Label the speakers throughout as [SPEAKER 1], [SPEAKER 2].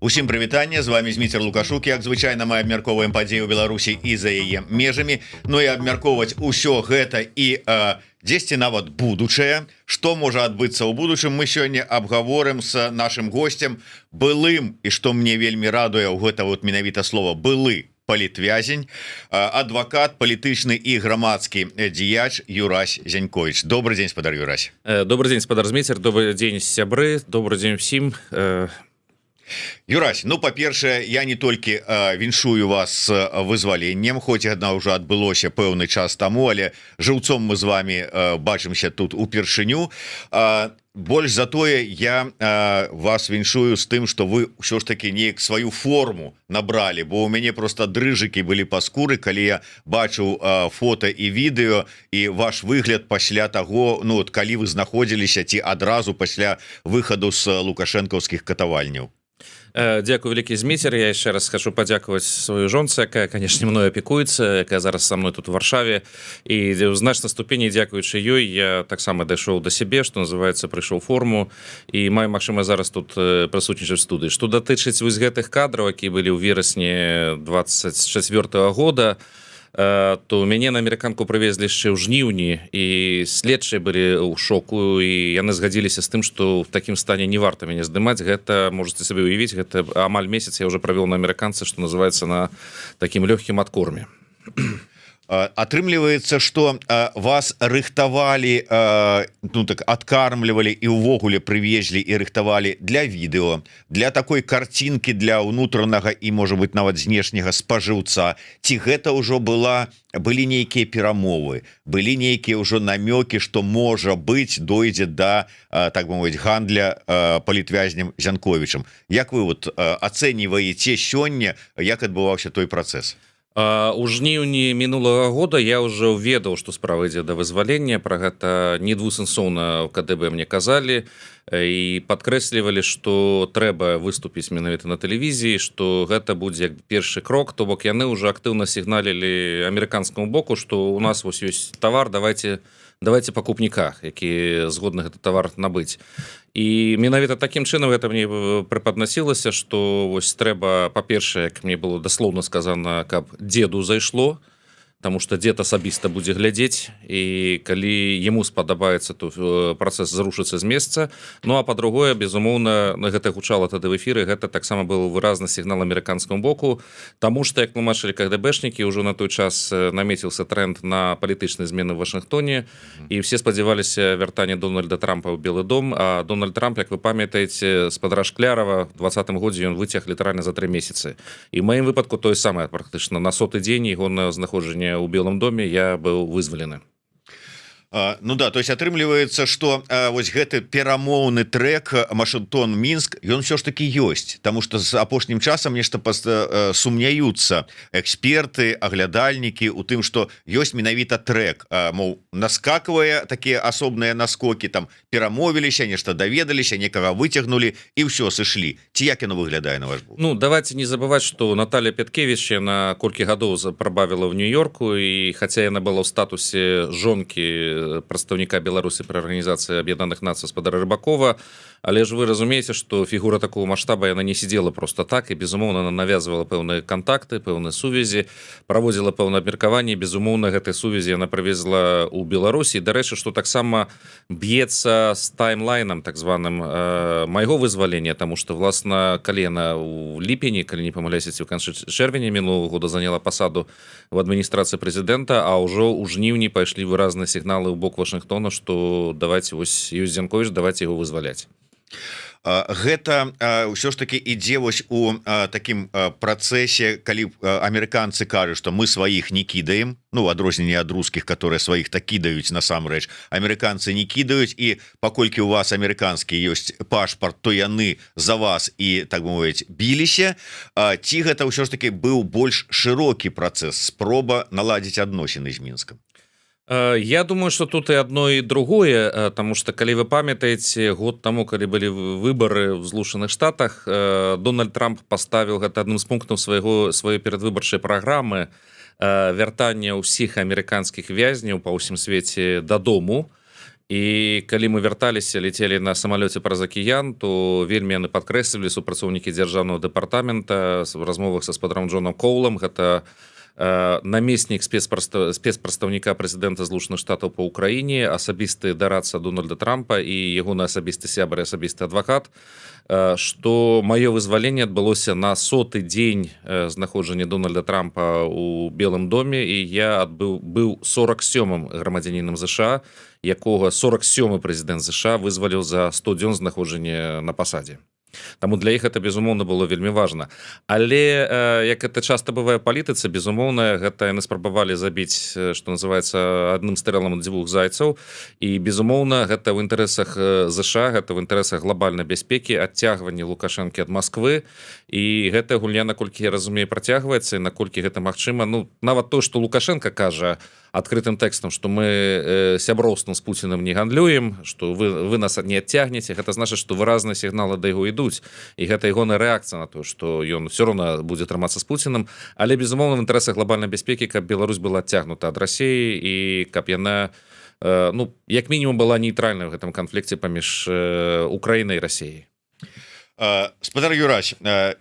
[SPEAKER 1] Усім прывітанне, з вамі Зміцер Лукашук. Як звычайна, мы абмяркоўваем падзеі ў Беларусі і за яе межамі. Ну і абмяркоўваць усё гэта і дзесьці нават будучае, што можа адбыцца ў будучым, мы сёння абгаворым с нашим гостем, былым, і што мне вельмі радуе, у гэта вот менавіта слова «былы», палітвязень, адвакат, палітычны і грамадскі дзеяч Юрась Зянькович. Добры дзень, спадар Юрась.
[SPEAKER 2] Добры дзень, спадар Зміцер, добры дзень, сябры, добры дзень усім.
[SPEAKER 1] Юрась, ну, па-першае, я не толькі віншую вас з вызваленнем, хоць адна ўжо адбылося пэўны час таму, але жыўцом мы з вами бачымся тут упершыню. Больш за тое, я вас віншую з тым, што вы ўсё ж таки неяк сваю форму набралі, бо у мяне просто дрыжыкі былі па скуры, калі я бачыў фото і відэо і ваш выгляд пасля таго, ну вот калі вы знаходзіліся ці адразу пасля выхаду з лукашэнкаўскіх катавальняў.
[SPEAKER 2] Дзякую вялікі, Зміцер. Я яшчэ раз хочу падзякаваць сваю жонцы, якая, конечно, мной апекуецца, якая зараз са мной тут у Варшаве, і ў значнай ступені дзякуючы ёй я таксама дайшоў да сябе, что называется, прыйшоў форму і маю магчыма зараз тут прысутнічаць студыі. Што датычыць вось гэтых кадраў, які былі ў верасні 24-го года, то мяне на амерыканку прывезлі яшчэ ў жніўні, і следчыя былі ў шоку, і яны згадзіліся з тым, што в такім стане не варта мяне здымаць. Гэта, можете сабе уявіць, гэта амаль месяц я уже правёл на амерыканцы, что называется, на такім лёгкім адкорме.
[SPEAKER 1] Атрымліваецца, што вас рыхтавалі, ну так, адкармлівалі і ўвогуле прывезлі і рыхтавалі для відэо, для такой карцінкі для ўнутранага і, можа быть, нават знешняга спажыўца, ці гэта ўжо былі нейкія перамовы, былі нейкія ўжо намёкі, што, можа быть, дойдзе да, так бы мовіць, гандля палітвязнем Зянковічам? Як вы вот ацэньваеце сёння, як адбываўся той працэс?
[SPEAKER 2] У жніўні мінулага года я уже ведаў, што справа ідзе да вызвалення. Пра гэта недвусэнсоўна в КДБ мне казалі і падкрэслівалі, што трэба выступіць менавіта на тэлевізіі, што гэта будзе як першы крок. То бок яны ўжо актыўна сігналілі амерыканскаму боку, што у нас вось ёсць тавар, давайте пакупніка, які згодны гэты тавар набыць. І менавіта такім чынам гэта мне преподносілася, што вось трэба, па-першае, як мне было даслоўна сказана, каб деду зайшло, потому что дед асабіста будзе глядзець, і калі ему спадабаецца, то працэс зрушыцца з месца. Ну а па-другое, безумоўна, на гэта гучала тады в эфіры, гэта таксама был выразны сігнал амерыканскаму боку, таму што, як тлумачылі кагэбэшнікі, ўжо на той час наметился тренд на палітычныя змены в Вашынгтоне, і все спадзяваліся вяртання Дональда Трампа ў Белы дом. А Дональд Трамп, як вы памятаеце, спадара Шклярова 20-м годзе ён выцяг літаральна за 3 месяцы, і в маім выпадку тое самае: практычна на 100-ы дзень ягонае знаходжання ў Белым доме я быў вызвалены.
[SPEAKER 1] Ну да, то есть атрымліваецца, што вось гэты перамоўны трек Вашынгтон — Мінск, ён все ж таки ёсць, таму што з апошнім часам нешта сумняюцца эксперты, аглядальнікі у тым, что ёсць менавіта трек, мол, наскаквае, такія асобныя наскокі, там перамовіліся, нешта даведаліся, некага выцягнулі і ўсё, сышлі. Ці як яно выглядае на ваш бок?
[SPEAKER 2] Ну, давайте не забывать, что Наталья Пяткевич на колькі гадоў прабавіла в Нью-Йорку, і хаця яна была ў статусе жонкі прадстаўніка Беларусі пры Арганізацыі Аб'яднаных Нацый спадара Рыбакова, але ж вы разумееце, што фігура такого маштаба, яна не сидела просто так, і, безумоўна, она навязывала пэўныя контакты, пэўныя сувязі, праводзіла пэўна абмеркаванне. Безумоўна, гэтай сувязі яна прывезла ў Беларусі. Дарэчы, што таксама б'ецца з таймлайнам так званым майго вызвалення, таму што, власна, калі яна у ліпені, калі не памыляюся, ці ў канцы чэрвеня мінулого года заняла пасаду в адміністрацыі прэзідэнта, а ўжо ў жніўні пайшлі выразныя сігналы ў бок Вашынгтона, што давайте, вось ёсць Зянковіч, давайте его вызваляць.
[SPEAKER 1] Гэта ўсё ж таки ідзе вось у такім працэсе, калі амерыканцы кажуць, што мы сваіх не кідаем, ну, адрозненне ад рускіх, которые сваіх так кідаюць, насамрэч амерыканцы не кідаюць, і паколькі у вас амерыканскі ёсць пашпарт, то яны за вас і, так мовіць, біліся. Ці гэта ўсё ж таки быў больш шырокі працэс, спроба наладзіць адносіны з Мінскам?
[SPEAKER 2] Я думаю, что тут і одно, і другое, таму што, калі вы памятаеце, год таму, калі былі выборы в Злучаных Штатах, Дональд Трамп поставіў гэта адным з пунктаў сваёй перадвыбарчай праграмы: вяртанне ўсіх амерыканскіх вязняў па ўсім свеце дадому. І калі мы вярталіся, летели на самалёце праз акіян, то вельмі яны падкрэслілі, супрацоўнікі дзяржаўнага дэпартамента, в размовах са спадаром Джоном Коулам, гэта намеснік спецпрадстаўніка прэзідэнта Злучаных Штатаў по Украіне, асабісты дарадца Дональда Трампа і ягоны асабісты сябар, асабісты адвакат, что маё вызваленне адбылося на 100-ы дзень знаходжання Дональда Трампа у Белым доме, і я адбыў быў 47 грамадзянінам ЗША, якога 47 прэзідэнт ЗША вызваліў за 100 дзён знаходжання на пасадзе. Таму для іх это, безумоўна, было вельмі важна. Але як это часто бывае палітыцы, безумоўна, гэта яны спрабавалі забіць, что называется, адным стрэлам дзвюх зайцаў. І, безумоўна, гэта ў інтарэсах ЗША, гэта в інтарэсах глобальнай бяспекі, адцягванне Лукашэнкі ад Москвы. І гэтая гульня, наколькі я разумею, працягваецца, і наколькі гэта магчыма. Ну, нават то, что Лукашенко кажа адкрытым тэкстам, что мы сяброўствам з Пуціным не гандлюем, что вы нас не адцягнеце, гэта значыць, что выразныя сігналы да яго ідуць, і гэта ягоная рэакцыя на то, что ён все равно будзе трымацца з Пуціным. Але, безумоўна, в інтарэсах глобальнай бяспекі, каб Беларусь была адцягнута ад Расіі і каб яна ну, як мінімум, была нейтральная в гэтым канфлікце паміж Украінай і Расіяй.
[SPEAKER 1] Спадар Юрась,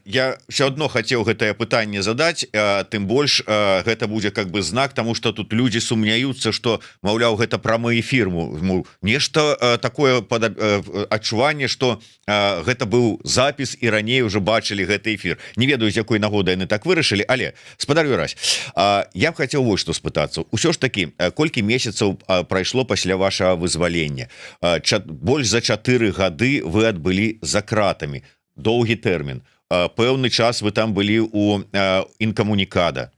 [SPEAKER 1] я все одно хотел гэтае пытанне задать, тым больш гэта будзе как бы знак тому, что тут люди сумняются, что, маўляў, гэта прамы эфир. Нешта такое адчуванне, что гэта быў запіс і раней уже бачылі гэты эфир. Не ведаю, з якой нагоды яны так вырашылі. Але, спадар Юрась, я б хотел вот что спытаться. Усё ж таки колькі месяцаў прайшло пасля вашага вызвалення? Больш за 4 гады вы адбылі за кратамі, доўгі тэрмін. Пэўны час вы там былі у інкамунікада,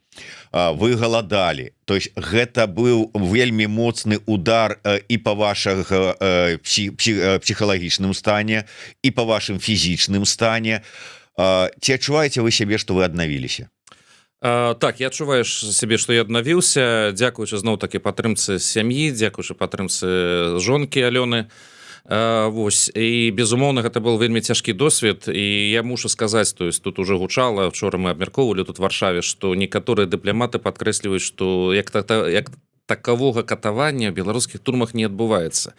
[SPEAKER 1] вы галадалі. То есть гэта быў вельмі моцны удар і по вашых псіхалагічным стане, і по вашым фізічным стане. Ці адчуваеце вы сябе, что вы аднавіліся?
[SPEAKER 2] Так, я адчуваю сябе, што я аднавіўся, дзякуючы зноў такі падтрымцы сям'і, дзякуючы падтрымцы жонкі Алёны. Вось, і, безумоўна, гэта был вельмі цяжкі досвед. І я мушу сказаць, то есть тут уже гучала, учора мы абмяркоўвалі тут Варшаве, что некаторыя дыпламаты падкрэсліваюць, что як такавога катавання в беларускіх турмах не адбываецца.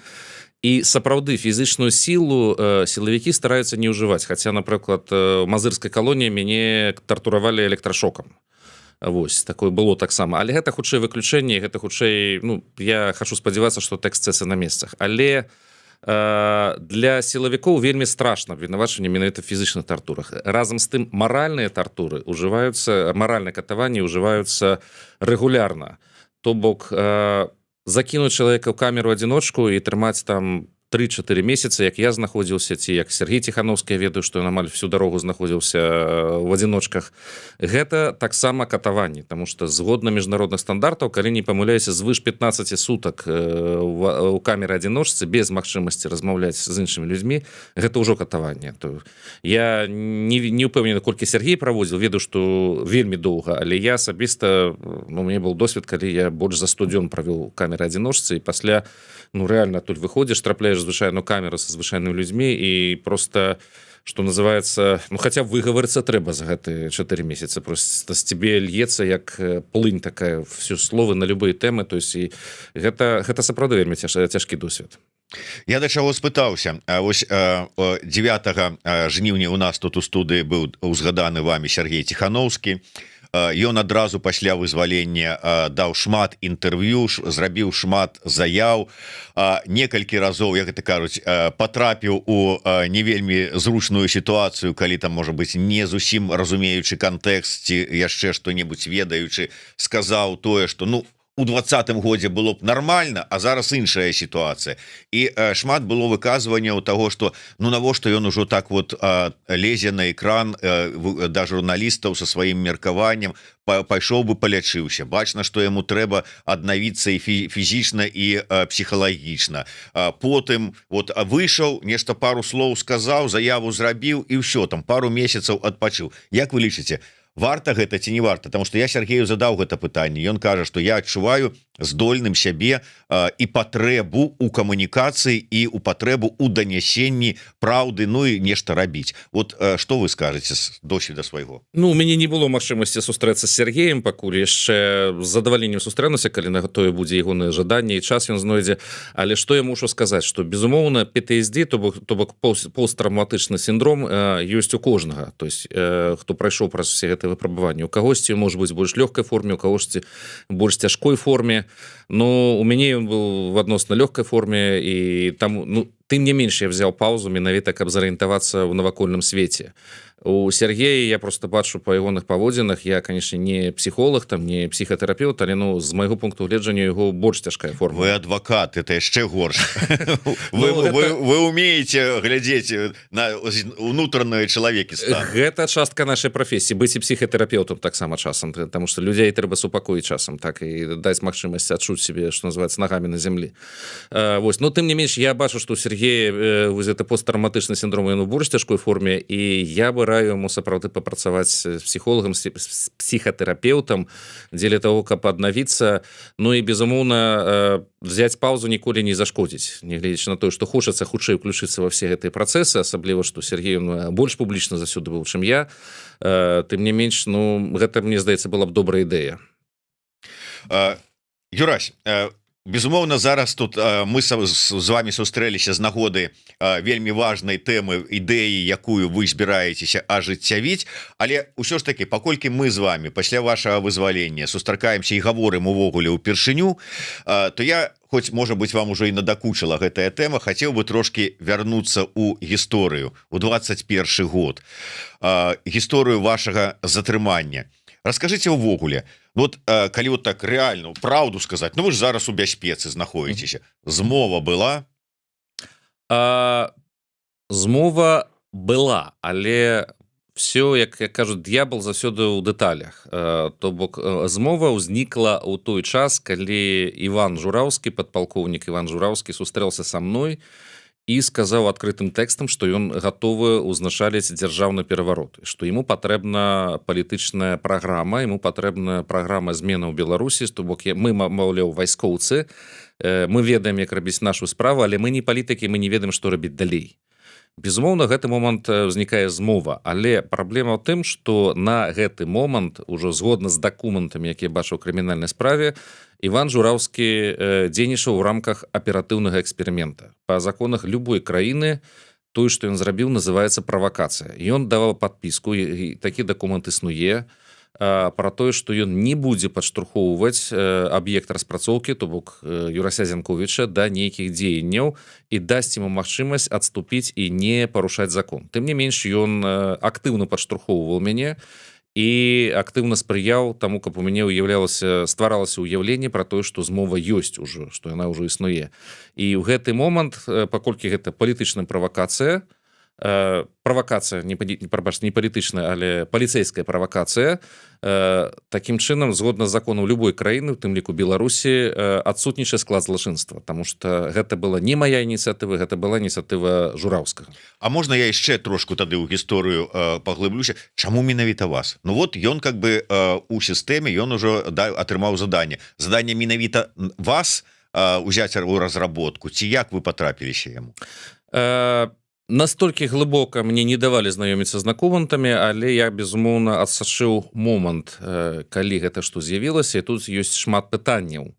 [SPEAKER 2] І сапраўды, фізычную сілу сілавікі стараюцца не ўжываць, хаця, напрыклад, мазырскай калоніі мяне тартуравалі электрашокам. Вось, такое было таксама, але гэта хутчэй выключэнне, гэта хутчэй, ну, я хочу спадзявацца, что тэксцэсы на месцах. Але для сілавікоў вельмі страшна абвінавачанне менавіта фізычных тартурах. Разам з тым маральныя тартуры ўжываюцца, маральнае катаванне ўжываюцца рэгулярна. То бок закінуць чалавека ў камеру адзіночку і трымаць там 3-4 месяцы, як я знаходзіўся, ці як Сергей Ціхановскі, я ведаю, што ён амаль всю дарогу знаходзіўся в адзіночках, гэта таксама катаванне. Тому что згодна міжнародных стандартаў, калі не памыляюся, звыш 15 сутак у камеры адзіночцы без магчымасці размаўляць з іншымі людзьмі, гэта ўжо катаванне. То я не упэўнены, колькі Сергей праводзіл, ведаю, што вельмі доўга, але я асабіста, ну, мне был досвед, калі я больш за 100 дзён правёў камеры адзіночцы, і пасля, ну, реально тут выходзіш, трапляеш звычайную камеру са звычайнымі людзьмі і просто, что называется, ну, хотя выгаварыцца трэба за гэты 4 месяца. Просто з тебе льецца, як плынь такая, все словы на любые тэмы. То есть і гэта сапраўды вельмі цяжкі досвед.
[SPEAKER 1] Я да чаго спытаўся. Вось 9 жніўня у нас тут у студыі быў узгаданы вами Сергей Ціхановскі. Ён адразу пасля вызвалення даў шмат інтэрв'ю, зрабіў шмат заяў, некалькі разоў, як это кажуць, потрапіў у не вельмі зручную сітуацыю, калі там, можа быть, не зусім разумеючы кантэкст ці яшчэ што-небудзь ведаючы, сказаў тое, что, ну, у 20-м годзе было б нормально, а зараз іншая сітуацыя. І шмат было выказванняў того, что, ну, навошта ён ужо так вот лезе на экран да журналістаў со сваім меркаваннем, пайшоў бы палячыўся, бачна, что яму трэба аднавіцца і фізічна, і псіхалагічна. Потым вот выйшаў, нешта пару слоў сказаў, заяву зрабіў, і ўсё, там пару месяцаў адпачыў. Як вы лічыце, Варта гэта ці не варта? Потому что я Сергею задаў гэта пытанне, ён кажа, что я адчуваю здольным сябе і патрэбу у камунікацыі, і у патрэбу у данясенні праўды, ну і нешта рабіць. Вот что вы скажете з досведа свайго?
[SPEAKER 2] Ну, у мяне не было магчымасці сустрэцца з Сергеем пакуль яшчэ. З задавальненнем сустрэнуся, калі на тое будзе ягонае жаданне і час ён знойдзе. Але што я мушу сказаць, что, безумоўна, PTSD, то бок посттравматычны синдром, ёсць у кожнага, то есть хто прайшоў праз все гэтыя выпрабаванні. У кагосьці может быть больш лёгкай форме, у кагосьці больш цяжкой форме, но у мяне ён был в адносна лёгкай форме. І там, ну, тым не менш я взял паузу менавіта, каб зарыентавацца ў навакольным свеце. У Сергея, я просто бачу по ягоных паводзінах, я, конечно, не психолог там, не псіхатэрапеўт, але, ну, з майго пункту гледжання, его больш цяжкая форма.
[SPEAKER 1] Вы адвакат, это яшчэ горш. Вы,
[SPEAKER 2] Ну,
[SPEAKER 1] вы умеете глядзець на унутраныя чалавекі.
[SPEAKER 2] Гэта частка нашай прафесіі, быць і псіхатэрапеўтам таксама часам, потому что людзей трэба супакоіць часам так і даць магчымасць адчуць себе, что называется, ногами на землі. Вось, но тым не менш я бачу, что у Сергея вось это посттравматычны синдром, ён у больш цяжкой форме, і я бы раю ему сапраўды папрацаваць з псіхолагам, з псіхатэрапеўтам дзеля того, каб аднавіцца. Ну і, безумоўна, взять паузу ніколі не зашкодзіць, нягледзячы на тое, што хочацца хутчэй уключыцца во все гэтыя працэсы, асабліва што Сергей, он больш публічна заўсёды быў, чым я. Тым не менш, ну, гэта, мне здаецца, была б добрая ідэя.
[SPEAKER 1] Юрась, безумоўна, зараз тут мы з вами сустрэліся з нагоды вельмі важнай тэмы, ідэі, якую вы збіраецеся ажыццявіць. Але ўсё ж таки, паколькі мы з вами пасля вашага вызвалення сустракаемся і гаворым увогуле ўпершыню, то я, хоць, можа быть, вам уже і надакучыла гэтая тэма, хацеў бы трошки вярнуцца у гісторыю, у 21 год, гісторыю вашага затрымання. Расскажите увогуле, вот калі вот так реально правду сказать, ну, вы ж зараз у бяспецы знаходзіцеся, змова была?
[SPEAKER 2] Змова была, але все, як кажуць, д'ябал заўсёды ў дэталях. То бок змова ўзнікла ў той час, калі Іван Жураўскі, падпалкоўнік Іван Жураўскі, сустрэлся са мной і сказаў адкрытым тэкстам, што ён гатовы ўзначаліць дзяржаўны пераварот, што ему патрэбна палітычная праграма, ему патрэбная праграма змены ў Беларусі. То бок мы, маўляў, вайскоўцы, мы ведаем, як рабіць нашу справу, але мы не палітыкі, мы не ведаем, што рабіць далей. Безумоўна, гэты момант узнікае змова, але праблема ў тым, што на гэты момант ужо, згодна з дакументамі, якія бачыў крымінальнай справе, Іван Жураўскі дзейнічаў у рамках аператыўнага эксперымента. Па законах любой краіны тое, што ён зрабіў, называется правакацыя. Ён даваў подпіску, і такі дакумент існуе, пра тое, што ён не будзе падштурхоўваць аб'ект распрацоўкі, то бок Юрася Зянковіча, да нейкіх дзеянняў і дасць ему магчымасць адступіць і не парушаць закон. Тым не менш ён актыўна падштурхоўваў мяне і актыўна спрыяў таму, каб у мяне ўяўлялася, стваралася ўяўленне пра тое, што змова ёсць ужо, што яна ўжо існуе. І ў гэты момант, паколькі гэта палітычная правакацыя, правакацыя не, прабач, не палітычная, але паліцейская правакацыя, такім чынам, згодна з законам любой краіны, у тым ліку Беларусі, адсутнічае склад злачынства, потому что гэта была не моя ініцыятыва, гэта была ініцыятыва Жураўскага.
[SPEAKER 1] А можна я яшчэ трошку тады ў гісторыю паглыблюся? Чаму менавіта вас? Ну вот ён как бы у сістэме, ён ужо, да, атрымаў заданне менавіта вас узяць у разработку, ці як вы потрапіліся яму?
[SPEAKER 2] Настолькі глыбока мне не давалі знаёміцца з дакументамі, але я, безумоўна, адсачыў момант, калі гэта што з'явілася, і тут ёсць шмат пытанняў.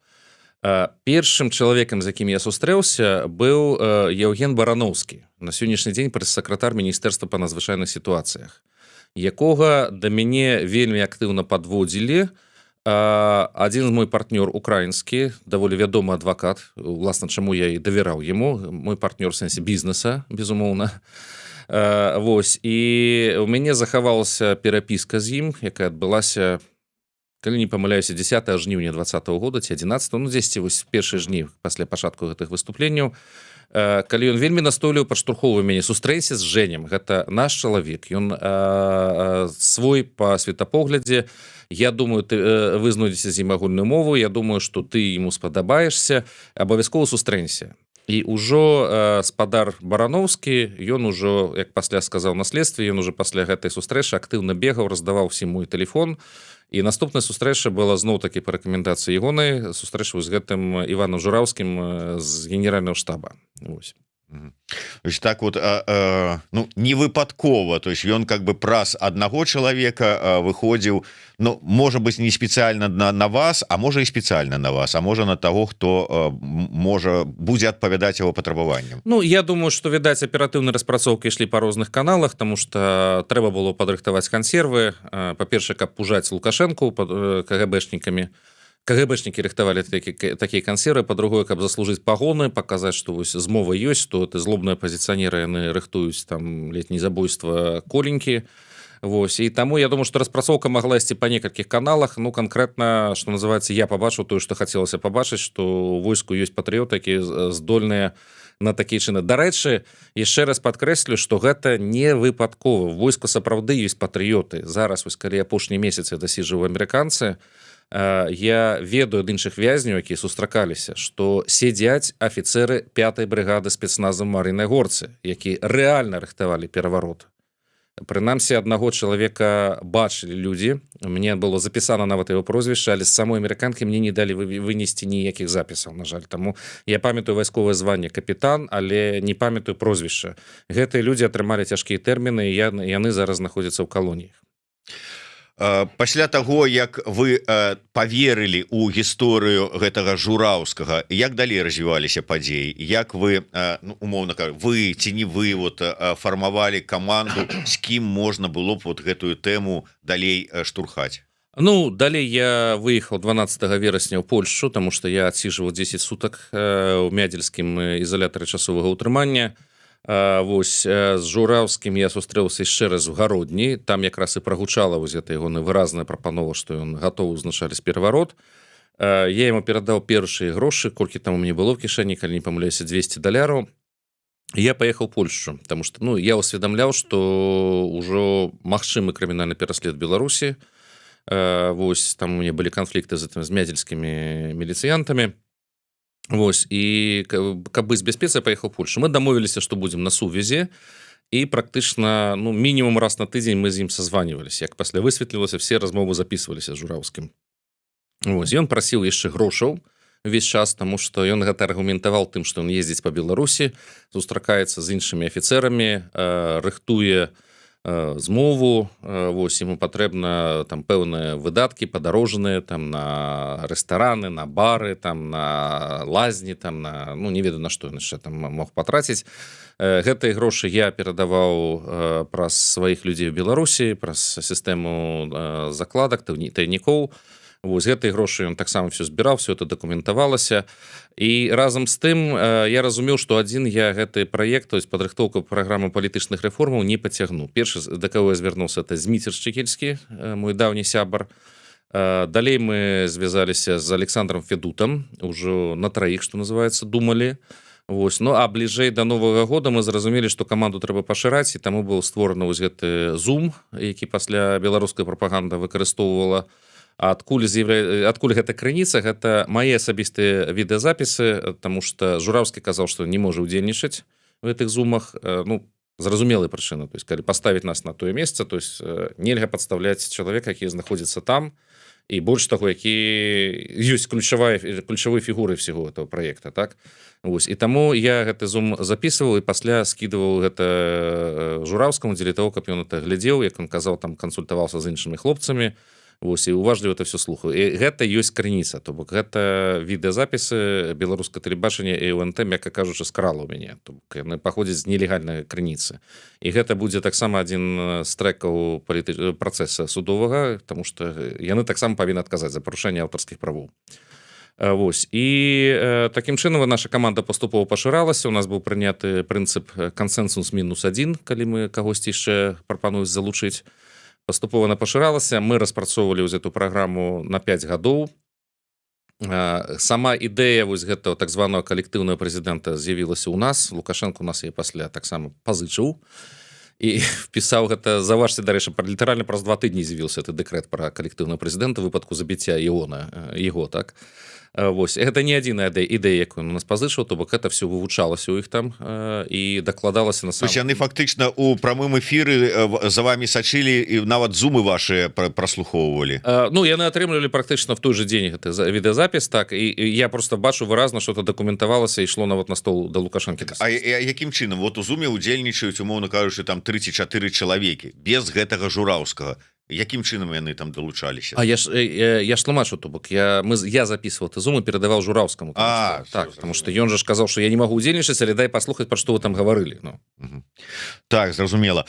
[SPEAKER 2] Першым чалавекам, з якім я сустрэўся, быў Яўген Бараноўскі, на сённяшні дзень прэс-сакратар Міністэрства па надзвычайных сітуацыях, якога да мяне вельмі актыўна падводзілі адзін мой партнёр украінскі, даволі вядомы адвакат. Уласна, чаму я і давяраў ему, мой партнёр сэнсе бізнеса, безумоўна. Вось, і у мяне захавалася перапіска з ім, якая адбылася, калі не памыляюся, 10 жніўня 20-го года ці 11, ну, 10, вось, першы жніў пасля пачатку гэтых выступленняў, калі ён вельмі настойліва падштурхоўвае мяне: «Сустрэнься з Жэнем, гэта наш чалавек, ён свой па светапоглядзе, я думаю, ты вы знойдзеце з ім агульную мову, я думаю, что ты ему спадабаешься, абавязкова сустрэнься». І ўжо спадар Барановскі, ён ужо, як пасля сказаў на следстве, ён уже пасля гэтай сустрэчы актыўна бегаў, раздаваў усім мой телефон. І наступная сустрэча была зноў такі па рэкамендацыі ягонай, сустрэча з гэтым Іваном Жураўскім з генерального штаба. Вось.
[SPEAKER 1] То есть так вот, ну, не выпадкова, то есть ён как бы праз аднаго чалавека выходзіў, ну, может быть, не спецыяльна на вас, а можа, і спецыяльна на вас, а можа, на того, хто можа будзе адпавядаць его патрабаванням.
[SPEAKER 2] Ну, я думаю, что, відаць, аператыўнай распрацоўкі ішлі па розных каналах, тому что трэба было падрыхтаваць кансервы, па-перша, каб пужаць Лукашенко под КГБшнікамі, КГБшнікі рыхтавалі такія кансервы, па-другое, каб заслужыць пагоны, паказаць, што вось змова ёсць, то ты злобныя апазіцыянеры, яны рыхтуюць там ледзь не забойства Коленькі. Вось, і таму я думаю, что распрацоўка могла ісці па некалькіх каналах. Ну, конкретно, что называется, я пабачыў тое, что хацелася пабачыць, что у войску ёсць патрыоты, якія здольныя на такія чыны. Дарэчы, яшчэ раз падкрэслю, что гэта не выпадкова. Войску сапраўды ёсць патрыёты. Зараз вось, калі апошні месяц я дасіжу амерыканцы, я ведаю ад іншых вязняў, якія сустракаліся, что сядзяць афіцеры 5 брыгады спецназа Мар'інай Горцы, які рэальна рыхтавалі пераварот. Прынамсі аднаго чалавека бачылі людзі, мне было запісана нават его прозвішча, але з самой амерыканкі мне не далі вынесці ніякіх запісаў, на жаль. Таму я памятаю вайсковае званне капітан, але не памятаю прозвішча. Гэтыя людзі атрымалі цяжкія тэрміны, яны зараз знаходзяцца ў калоніях.
[SPEAKER 1] Пасля таго, як вы поверылі у гісторыю гэтага Жураўскага, як далей развіваліся падзеі? Як вы, ну, умоўна, вы ці не вы, вот фармавалі каманду, з кім можна было б вот гэтую тэму далей штурхаць?
[SPEAKER 2] Ну, далей я выехал 12 верасня ў Польшу, тому что я адсіжваў 10 сутак у мядзельскім ізалятары часовага ўтрымання. Вось, з Жураўскім я сустрэўся яшчэ раз в Гародні. Там якраз і прагучала вось гэта ягоная выразная прапанова, што ён гатовы узначаліць пераварот. Я ему перадаў першыя грошы, колькі там у мяне было в кішэні, калі не памыляюся, 200 даляраў. Я поехал Польшу, потому что, ну, я усведамляў, что ўжо магчымы крымінальны пераслед Беларусі. Вось, там у мяне былі канфлікты з гэтым, з мядзельскімі міліцыянтамі. Вось, і каб быць бяспецы, паехаў Польшу. Мы дамовіліся, што будзем на сувязі, і практычна, ну, мінімум раз на тыдзень мы з ім созванивались. Як пасля высветлілася, все размовы записываліся з Жураўскім. Вось, ён прасіў яшчэ грошаў увесь час, тому что ён гэта аргументаваў тым, што он ездзіць по Беларусі, сустракаецца з іншымі афіцэрамі, рыхтуе змову. Вось, ему патрэбна там пэўныя выдаткі падарожныя, там на рэстараны, на бары, там на лазні, там на, ну, не ведаю, на што ён яшчэ там мог патраціць. Гэтыя грошы я перадаваў праз сваіх людзей у Беларусі, праз сістэму закладак, тайнікоў. Вось, гэтыя грошы ён таксама все збіраў, все это дакументавалася. І разам з тым я разумеў, што адзін я гэты праект, то есть падрыхтоўку праграмы палітычных рэформаў, не пацягну. Першы, да каго я звярнуўся, это Зміцер Шчыкельскі, мой даўні сябар. Далей мы звязаліся з Александром Федутам, ўжо на траіх, что называется, думалі. Вось, ну а бліжэй до Новага года мы зразумелі, што каманду трэба пашыраць, і таму быў створаны вось гэты зум, які пасля беларуская прапаганда выкарыстоўвала. Адкуль гэта крыніца? Гэта мае асабістыя відэазапісы, тому что Жураўскі казаў, что не можа удзельнічаць в гэтых зумах. Ну, зразумелыя прычыны, то есть калі паставіць нас на тое месца, то есть нельга падстаўляць чалавека, які знаходзіцца там, і больш таго, які ёсць ключавой фігуры всего этого проекта, так. Вось, і таму я гэты зум записываў і пасля скидываў гэта Жураўскаму дзеля того, каб ён это глядзеў, як он казаў, там кансультаваўся з іншымі хлопцамі. Вось, і уважліва это все слухаю. І гэта ёсць крыніца, то бок гэта відэазапісы беларускае тэлебачанне і УНТ, мякка кажучы, скрала у мяне, то бок яны паходзяць з нелегальнай крыніцы. І гэта будзе таксама адзін з трэкаў працэса судовага, тому что яны таксама павінны адказаць за парушэнне аўтарскіх правоў. Вось, і такім чынам наша каманда паступова пашыралася. У нас быў прыняты прынцып кансенсус мінус адзін, калі мы кагосьці яшчэ прапануюць залучыць. Паступова она пашыралася, мы распрацоўвалі вось эту праграму на 5 гадоў. Сама ідэя вось гэтага так званого калектыўнага прэзідэнта з'явілася ў нас. Лукашенко у нас яе пасля таксама пазычыў і впісаў гэта. Заўважце, дарэчы, літаральна праз 2 тыдні з'явіўся этот дэкрэт пра калектыўнага прэзідэнта выпадку забіцця Іона, его, так. Вось гэта не адзіная ідэя, якую у нас пазычыў, то бок это все вывучалася у іх там і дакладалася на
[SPEAKER 1] сам. Яны фактычна у прамым эфіры за вами сачылі і нават зумы ваши праслухоўвалі?
[SPEAKER 2] Ну, яны атрымлівалі практычна в той же дзень гэты відэазапіс, так, і я просто бачу выразна, что-то дакументавалася, ішло нават на стол да Лукашэнкі.
[SPEAKER 1] Так, а якім чынам вот у зуме удзельнічаюць, умоўна кажучы, там 34 чалавекі без гэтага Жураўскага? Якім чынам яны там далучаліся?
[SPEAKER 2] А я ж тлумачу, то бок я записывал ты зумы, перадавал Жураўскаму. Так, потому что ён же сказал, что я не могу удзельнічаць, але дай паслухаць, пра што вы там гаварылі, ну.
[SPEAKER 1] Так, зразумела.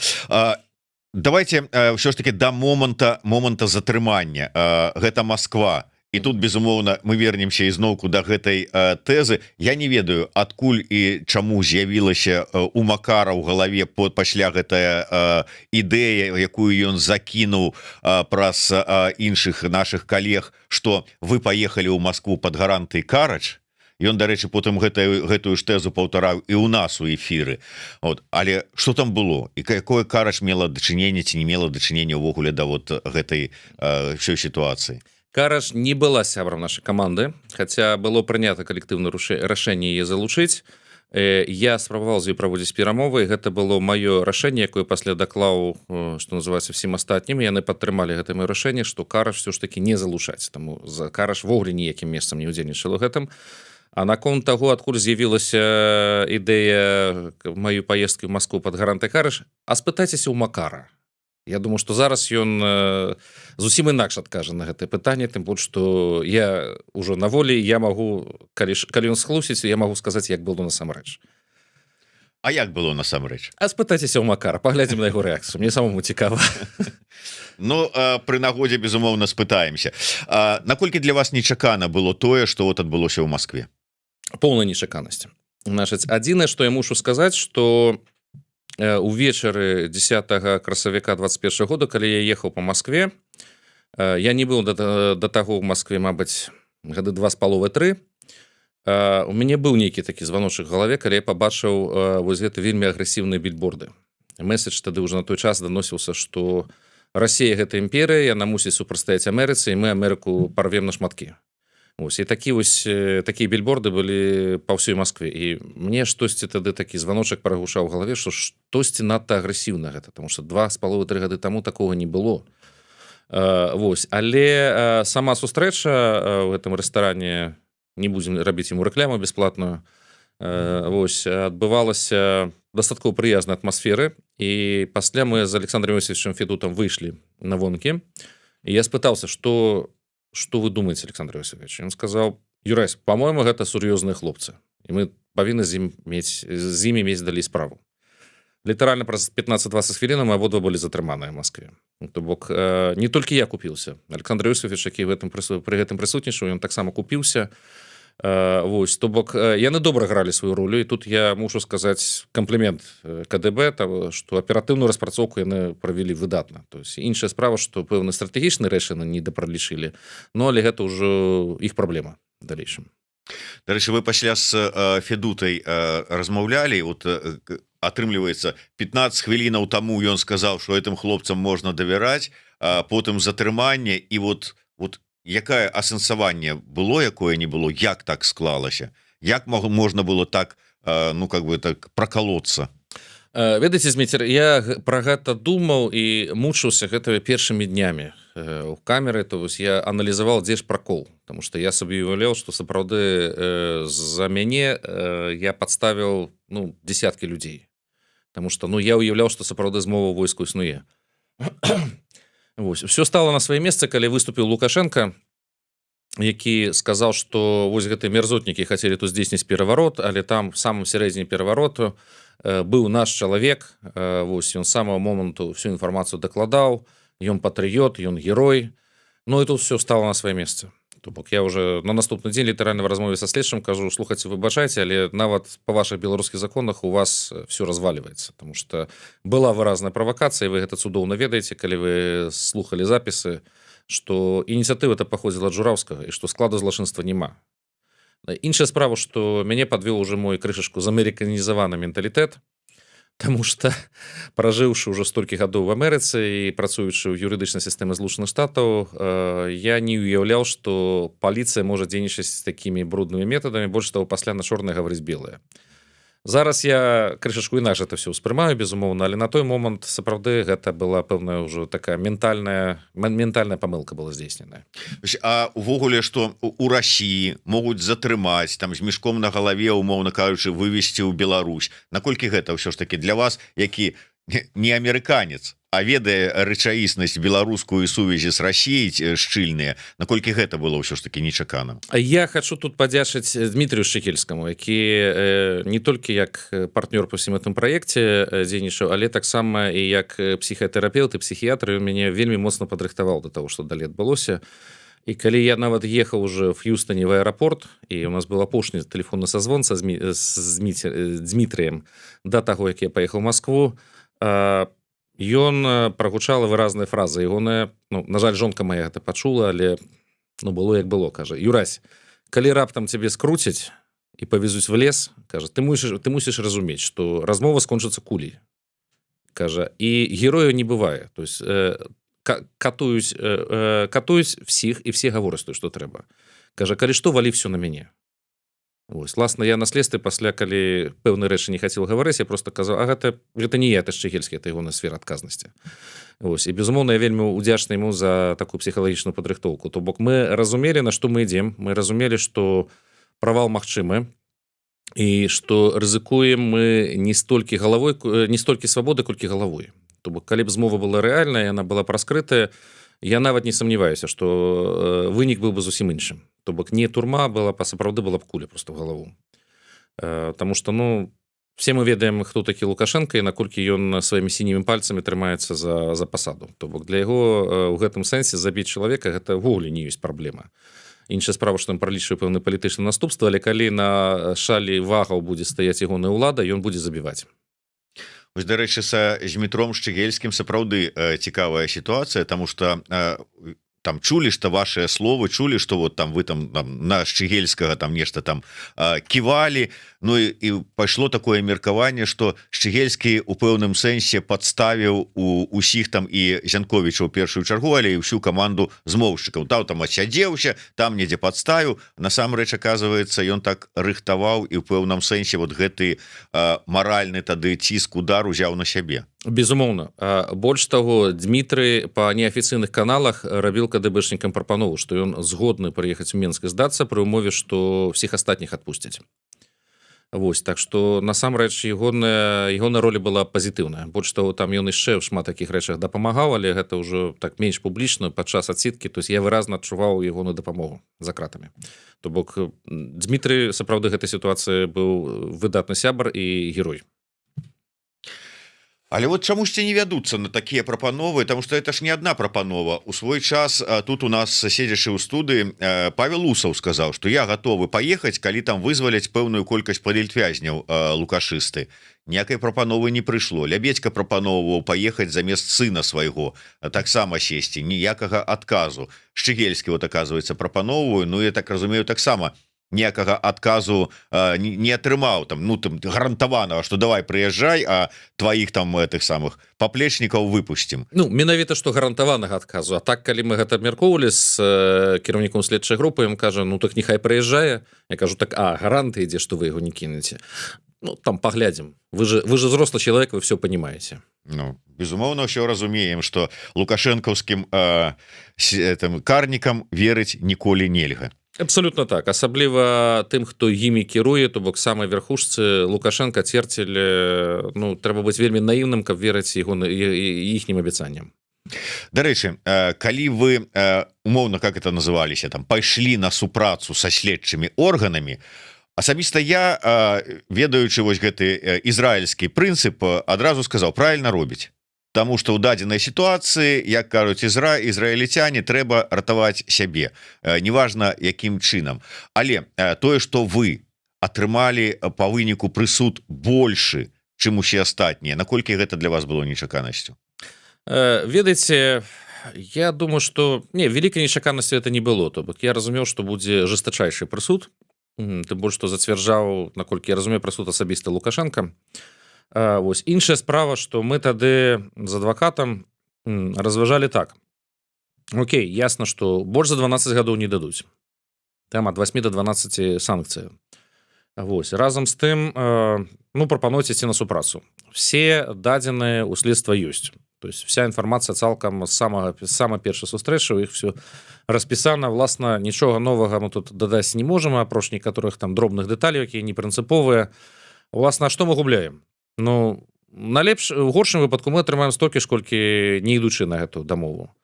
[SPEAKER 1] Давайте ўсё ж таки до моманта затрымання. Гэта Москва, і тут, безумоўна, мы вернемся ізноўку до гэтай тэзы. Я не ведаю, адкуль і чаму з'явілася у Макара ў галаве под пасля гэтая ідэя, якую ён закінуў праз іншых наших калег, что вы поехали ў Москву под гаранты Карач. Ён, дарэчы, потым гэтую ж тэзу паўтараў і ў нас у эфіры. Вот, але что там было і якое Карач мела дачыненне ці не мела дачынення ўвогуле да вот гэтай всей сітуацыі?
[SPEAKER 2] Караш не была сябрам нашай каманды, хотя было прынята калектыўна рашэнне яе залучыць. Я спрабаваў з ёй праводзіць перамовы, гэта было маё рашэнне, якое пасля даклаў, что называется, всім астатнім. Яны падтрымалі гэта маё рашэнне, што Караш все ж таки не залучаць, таму за Караш ввогуле ніякім месцам не удзельнічала гэтым. А наконт таго, адкуль з'явілася ідэя маю паездкі ў Москву под гаранты Караш, а спытайцеся у Макара. Я думаю, что зараз ён зусім інакш адкажа на гэтае пытанне, тым больш что я ўжо на волі, я могу, калі ён схлусіць, я могу сказаць, як было насамрэч.
[SPEAKER 1] А як было насамрэч?
[SPEAKER 2] А спытайцеся ў Макара, паглядзім на яго рэакцыю, мне самому цікава.
[SPEAKER 1] Ну, пры нагодзе, безумоўна, спытаемся. Наколькі для вас нечакана было тое, что вот адбылося ў Москве?
[SPEAKER 2] Поўная нечаканасць. Значыць, адзінае, что я мушу сказаць, что увечары 10 красавіка 21 года, калі я ехаў по Москве, я не быў да таго ў Москве, мабыць, гады два з паловы, тры, у мяне быў нейкі такі званочак галаве, калі я пабачыў вось гэты вельмі агрэсіўныя більборды. Месседж тады ўжо на той час даносіўся, что Россия — гэта імперыя, яна мусіць супрацьстаяць Амерыцы, і мы Амерыку парвем на шматкі. Ось, і такі вось такія більборды былі па ўсёй Москве, і мне штосьці тады такі званочак прагушаў у галаве, што штосьці надта агрэсіўна гэта, потому что 2,5-3 гады таму такога не было. Вось, але сама сустрэча ў гэтым рэстаране, не будзем рабіць ему рэкляму бесплатную, вось, адбывалася дастаткова прыязнай атмасферы, і пасля мы з Александром Иосифовичем Федутам выйшлі на вонкі, і я спытаўся, что вы думаете, Александр Иосифович? Он сказал: «Юрась, по-моему, гэта сур'ёзныя хлопцы, і мы павінны з імі мець далей справу». Літаральна праз 15-20 хвілін мы абодва былі затрыманыя в Москве. То бок не толькі я купіўся, Александр Иосифович, які в этом пры гэтым прысутнічаў, ён таксама купіўся. Вось, то бок яны добра гралі сваю ролю, і тут я мушу сказаць камплімент КДБ, того что аператыўную распрацоўку яны правялі выдатна. То есть іншая справа, что пэўны стратэгічны рэчы не дапралічылі, но але гэта ўжо іх праблема далейшым.
[SPEAKER 1] Дарэчы, вы пасля з Федутай размаўлялі? Вот атрымліваецца, 15 хвілінаў таму ён сказаў, что гэтым хлопцам можна давяраць, потым затрыманне, і вот якае асэнсаванне было, якое не было, як так склалася, як можна было так, ну, как бы так проколоться?
[SPEAKER 2] Ведаеце, Зміцер, я про гэта думаў і мучыўся гэтымі першымі днямі у камеры. То вось я аналізаваў, дзе ж пракол, потому что я сабе уяўляў, что сапраўды за мяне я подставіў, ну, десяткі людзей, потому что, ну, я уяўляў, что сапраўды змова войску існуе. Вось, все стало на сваё месца, калі выступіў Лукашенко, які сказаў, что вось гэтыя мярзотнікі хацелі тут здзейсніць пераварот, але там в самым сярэдзіне перавароту быў наш чалавек, вось ён з самого моманту всю інфармацыю дакладаў, ён патрыёт, ён герой. Ну і тут все стало на сваё месца. То бок я уже на наступны дзень літаральна в размове са следчым кажу: «Слухайце, выбачайце, але нават по ваших беларускіх законах у вас все разваливается, потому что была выразная правакацыя, вы гэта цудоўна ведаеце, калі вы слухали запісы, что ініцыятыва это паходзіла ад Жураўскага і что склада злачынства няма». Іншая справа, что мяне подвёл уже мой крышачку замерыканізаваны менталітэт. Таму что, пражыўшы ўжо столькі гадоў в Амерыцы і працуючы ў юрыдычнай сістэмы Злучаных Штатаў, я не уяўляў, что паліцыя можа дзейнічаць з такімі бруднымі метадамі. Больш того, пасля на чорнае гаварыць белае. Зараз я крышачку інакш это все ўспрымаю, безумоўна, але на той момант сапраўды гэта была пэўная ўжо такая ментальная памылка была здзейсненая.
[SPEAKER 1] А увогуле, что у России могуць затрымаць, там, з мешком на галаве, умоўна кажучы, вывесці ў Беларусь, наколькі гэта ўсё ж таки для вас, які не амерыканец, а ведае рэчаіснасць беларускую, сувязі с Россией шчыльныя, наколькі гэта было ўсё ж таки нечакана?
[SPEAKER 2] Я хочу тут падзячыць Дмитрию Шчыгельскаму, які не толькі як партнёр по всем этом праекце дзейнічаў, але таксама і як псіхатэрапеўт і псіхіятр. У мяне вельмі моцна падрыхтаваў до того, что далей адбылося. І калі я нават ехаў уже в Хьюстоне в аэрапорт, і у нас был апошні телефонны созвон са з Дмітрием до таго, як я поехал в Москву, ён прагучала выразная фраза ягоная. Ну, на жаль, жонка моя гэта пачула, але, ну, было як было. Кажа: «Юрась, калі раптам цябе скруцяць і павезуць в лес, — кажа, — ты мусіш разумець, что размова скончыцца кулей». Кажа: «І герояў не бывае, то есть катуюць всіх, і все гавораць то, что трэба». Кажа: «Калі што, валі все на мяне». Вось, власна, я на следстве пасля, калі пэўны рэчы не хацеў гаварыць, я просто казаў: «А гэта не я, это Шчыгельскі, это ягоная сфера адказнасці». Вось, і, безумоўна, я вельмі удзячны ему за такую псіхалагічную падрыхтоўку. То бок мы разумелі, на што мы ідзем, мы разумелі, што правал магчымы і што рызыкуем мы не столькі галавой, не столькі свабоды, колькі галавой. То бок калі б змова была рэальная, яна была б раскрытая, я нават не сумняваюся, што вынік быў бы зусім іншым. То бок не турма была па сапраўды была б куля просто в галаву. Таму что, ну, все мы ведаем, хто такі Лукашенко і наколькі ён сваімі сінімі пальцамі трымаецца за пасаду. То бок для яго у гэтым сэнсе забіць чалавека — гэта ўвогуле не ёсць праблема. Іншая справа, што ён пралічвае пэўны палітычны наступства, але калі на шалі вагаў будзе стаяць ягоная ўлада, ён будзе забіваць.
[SPEAKER 1] Вось, дарэчы, са Змітром Шчыгельскім сапраўды цікавая сітуацыя, тому что там чулі, что ваши словы, чулі, что вот там вы там на Шчыгельскага там нешта там ківалі. Ну і пайшло такое меркаванне, что Шчыгельскі у пэўным сэнсе подставіў у усіх там, і Зянковіча ў першую чаргу, але і ўсю каманду змоўшчыкаў, там адсядзеўся, там недзе подставіў. Насамрэч, оказывается, ён так рыхтаваў і ў пэўным сэнсе вот гэты маральны тады ціск, удар узяў на сябе.
[SPEAKER 2] Безумоўна. Больш таго, Дмітрый па неафіцыйных каналах рабіў КДБшнікам прапанову, што ён згодны прыехаць у Менск і здацца пры умове, што всех астатніх адпусцяць. Вось, так што насамрэч ягоная роля была пазітыўная. Больш таго, там ён яшчэ ў шмат такіх рэчах дапамагаў, але гэта ўжо так менш публічна падчас адсідкі. То есть я выразна адчуваў ягоную дапамогу за кратамі. То бок Дмітрый сапраўды гэтай сітуацыі быў выдатны сябар і герой.
[SPEAKER 1] Але вот чамусьці не вядуцца на такія прапановы, потому что это ж не одна прапанова. У свой час тут у нас, седзячы ў студыі, Павел Усаў сказаў, что я готовы поехать, калі там вызваляць пэўную колькасць палітвязняў лукашысты. Ніякай прапановы не прыйшло. Лябедзька прапаноўваў паехаць замест сына свайго, таксама сесці, ніякага адказу. Шчыгельскі вот, оказывается, прапаноўваю. Ну, я так разумею, таксама ніякага адказу не атрымаў там, ну, там гарантаванага, что давай прыязджай, а твоих там этих самых паплечнікаў выпусцім.
[SPEAKER 2] Ну, менавіта што гарантаванага адказу. А так, калі мы гэта абмяркоўвалі з кіраўніком следчай групы, ён кажа: «Ну так нехай прыязджае». Я кажу: «Так а гаранты ідзе, што вы яго не кінеце?» «Ну, там паглядзім, вы же взрослый человек, вы все понимаете».
[SPEAKER 1] Ну, безумоўна, ўсё разумеем, что лукашэнкаўскім там карнікам верыць ніколі нельга.
[SPEAKER 2] Абсолютно так, асабліва тым, хто імі кіруе, то бок самай верхушцы: Лукашенко, Церцель. Ну, трэба быць вельмі наіўным, каб верыць яго іхнім абяцанням.
[SPEAKER 1] Дарэчы, калі вы, умоўна, как это называліся там, пайшлі на супрацу са следчымі органамі, асабіста я, ведаючы вось гэты ізраільскі прынцып, адразу сказаў: «Правильно робіць», Таму что ў дадзенай сітуацыі, як кажуць ізраіліцяне, трэба ратаваць сябе, неважна якім чынам. Але тое, что вы атрымалі по выніку прысуд большы, чым усе астатнія, наколькі гэта для вас было нечаканасцю?
[SPEAKER 2] Ведаеце, я думаю, что не, вялікай нечаканасці это не было. То бок я разумеў, что будзе жесточайший прысуд, тым больш что зацвярджаў, наколькі я разумею, прысуд асабіста Лукашенко. Вось. Іншая справа, что мы тады з адвакатам разважалі так: Окей, ясно, что больш за 12 гадоў не дадуць, там от 8 до 12 санкцыі. Вось, разам з тым, ну, прапануйце ісці на супрацу, все дадзеныя у следства ёсць, то есть вся інфармацыя цалкам з самага першай сустрэчы у іх все распісана. Власна, нічога новага мы тут дадаць не можем, апроч некаторых там дробных дэталяў, якія не прынцыповыя. Власна, что мы губляем? Ну, на лепш у горшым выпадку мы атрымаем столькі ж, колькі не ідучы на гэту дамову.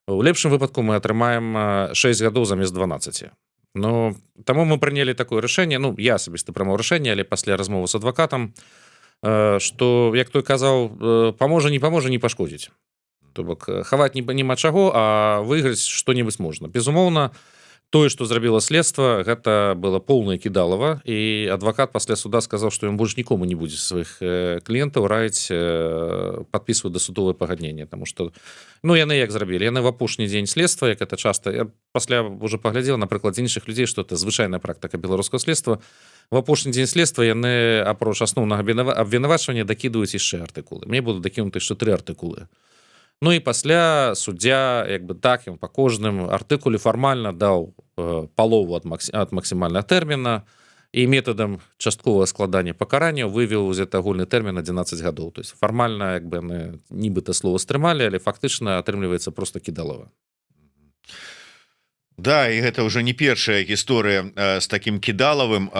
[SPEAKER 2] У лепшым выпадку мы атрымаем 6 гадоў замест 12. Ну, таму мы прынялі такое рашэнне, ну, я асабіста прымаў рашэнне, але пасля размовы с адвакатам, что, як той казаў, паможа, не паможа, не пашкодзіць. То бок хаваць няма чаго, а выйграць что-нибудь можна. Безумоўна, тое, что зрабіла следства, гэта было поўнае кідалава, і адвакат пасля суда сказаў, что ён больш нікому не будзе сваіх кліентаў раіць подписывать дасудовае пагадненне, тому что, ну, яны як зрабілі: яны в апошні дзень следства, як это часто, я пасля уже паглядзел на прыклад іншых людзей, что это звычайная практыка беларускага следства, в апошні дзень следства яны апроч асноўнага абвінавачвання дакідваюць яшчэ артыкулы. Мне будут дакінуты яшчэ тры артыкулы. Ну і пасля суддзя, як бы, так, ён по кожным артыкуле фармальна даў палову ад максімальнага тэрміна і метадам частковага складання пакарання вывеў это агульны тэрмін 11 гадоў. То есть фармальна, як бы, яны нібыта слова стрымалі, але фактычна атрымліваецца просто кідалова.
[SPEAKER 1] Да, і гэта ўжо не першая гісторыя з таким кідалавым.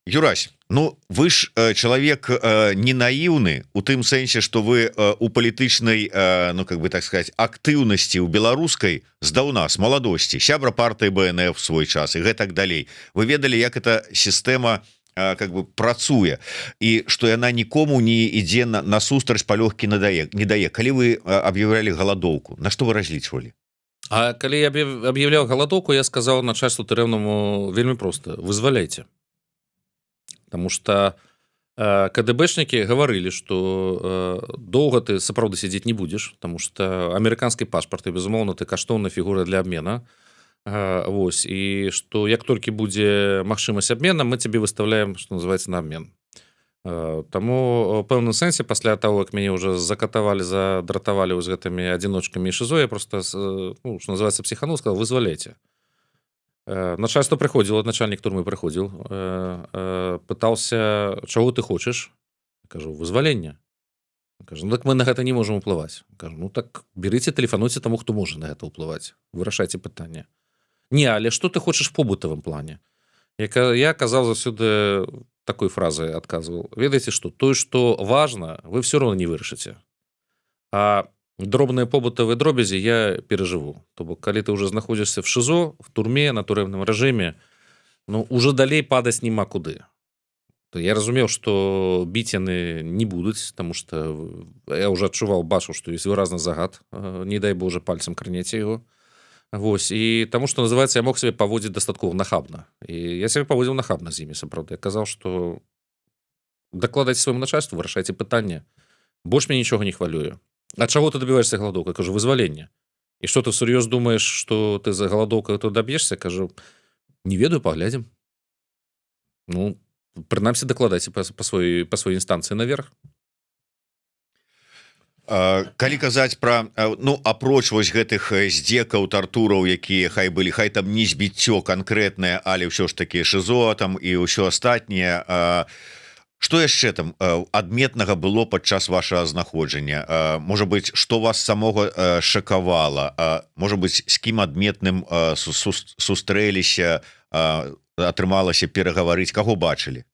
[SPEAKER 1] Юрась, ну вы ж чалавек не наіўны у тым сэнсе, что вы у палітычнай, ну, как бы так сказать, актыўнасці у беларускай здаўна, з маладосці, сябра партыі БНФ свой час і гэтак далей. Вы ведалі, як эта сістэма как бы працуе і что яна нікому не ідзе на насустрач, палёгкі надае не дае. Калі вы аб'яўлялі галадоўку, на что вы разлічвалі?
[SPEAKER 2] А калі я аб'яўляў галадоўку, я сказаў начальству турэмнаму вельмі просто: «Вызваляйте». Потому что КДБшнікі гаварылі, что доўга ты сапраўды сядзець не будзеш, потому что амерыканскі пашпарт і, безумоўна, ты каштоўная фігура для обмена. Вось, і что як толькі будзе магчымасць обмена, мы тебе выставляем, что называется, на обмен. Таму пэўным сэнсе пасля того, як мяне уже закатавалі, задратавалі з гэтымі адзіночкамі ШИЗО, я просто, ну, что называется, психанул, сказал: «Вызваляйте». Начальство приходило, начальник турмы приходил, пытался: «Чаго ты хочешь?» Кажу: «Вызвалення». Кажу: «Ну, так мы на гэта не можем уплываць». Кажу: «Ну так берите, тэлефануйте тому, хто можа на гэта ўплываць, вырашайце пытанне». «Не, але что ты хочешь в побытавым плане?» Я казаў заўсёды, такой фразой адказваў: «Ведаеце что, тое, что важно, вы все равно не вырашыце, а дробныя побытавыя дробязі я перажыву». То бок калі ты уже знаходзішся в ШИЗО, в турме, на турэмным рэжыме, ну, уже далей падаць няма куды. То я разумеў, что біць яны не будуць, тому что я уже адчуваў, бачыў, что есть выразны загад: не дай Боже, пальцем кранеце его. Вось, і таму, что называется, я мог себе паводзіць дастаткова нахабна, і я себе паводзіў нахабна з імі сапраўды. Я казаў, что дакладаць свайму начальству, вырашайце пытанне, больш мне нічога не хвалюе. «А чаго ты добіваешься галадоўка?» Кажу: «Вызвалення». «І что, ты сур'ёз думаешь, что ты за галадоўка то доб'ешься?» Кажу: «Не ведаю, паглядзім. Ну, прынамсі дакладайце па сваёй інстанцыі наверх».
[SPEAKER 1] Калі казаць про, ну, апроч вось гэтых здзекаў, тартураў, якія хай былі, хай там не збіццё канкрэтнае, але ўсё ж таки ШИЗО там і ўсё астатняе, что яшчэ там адметнага было падчас вашага знаходжання? Можа быть, что вас самога шакавала? Можа быть, з кім адметным сустрэліся, атрымалася перагаварыць, каго бачылі?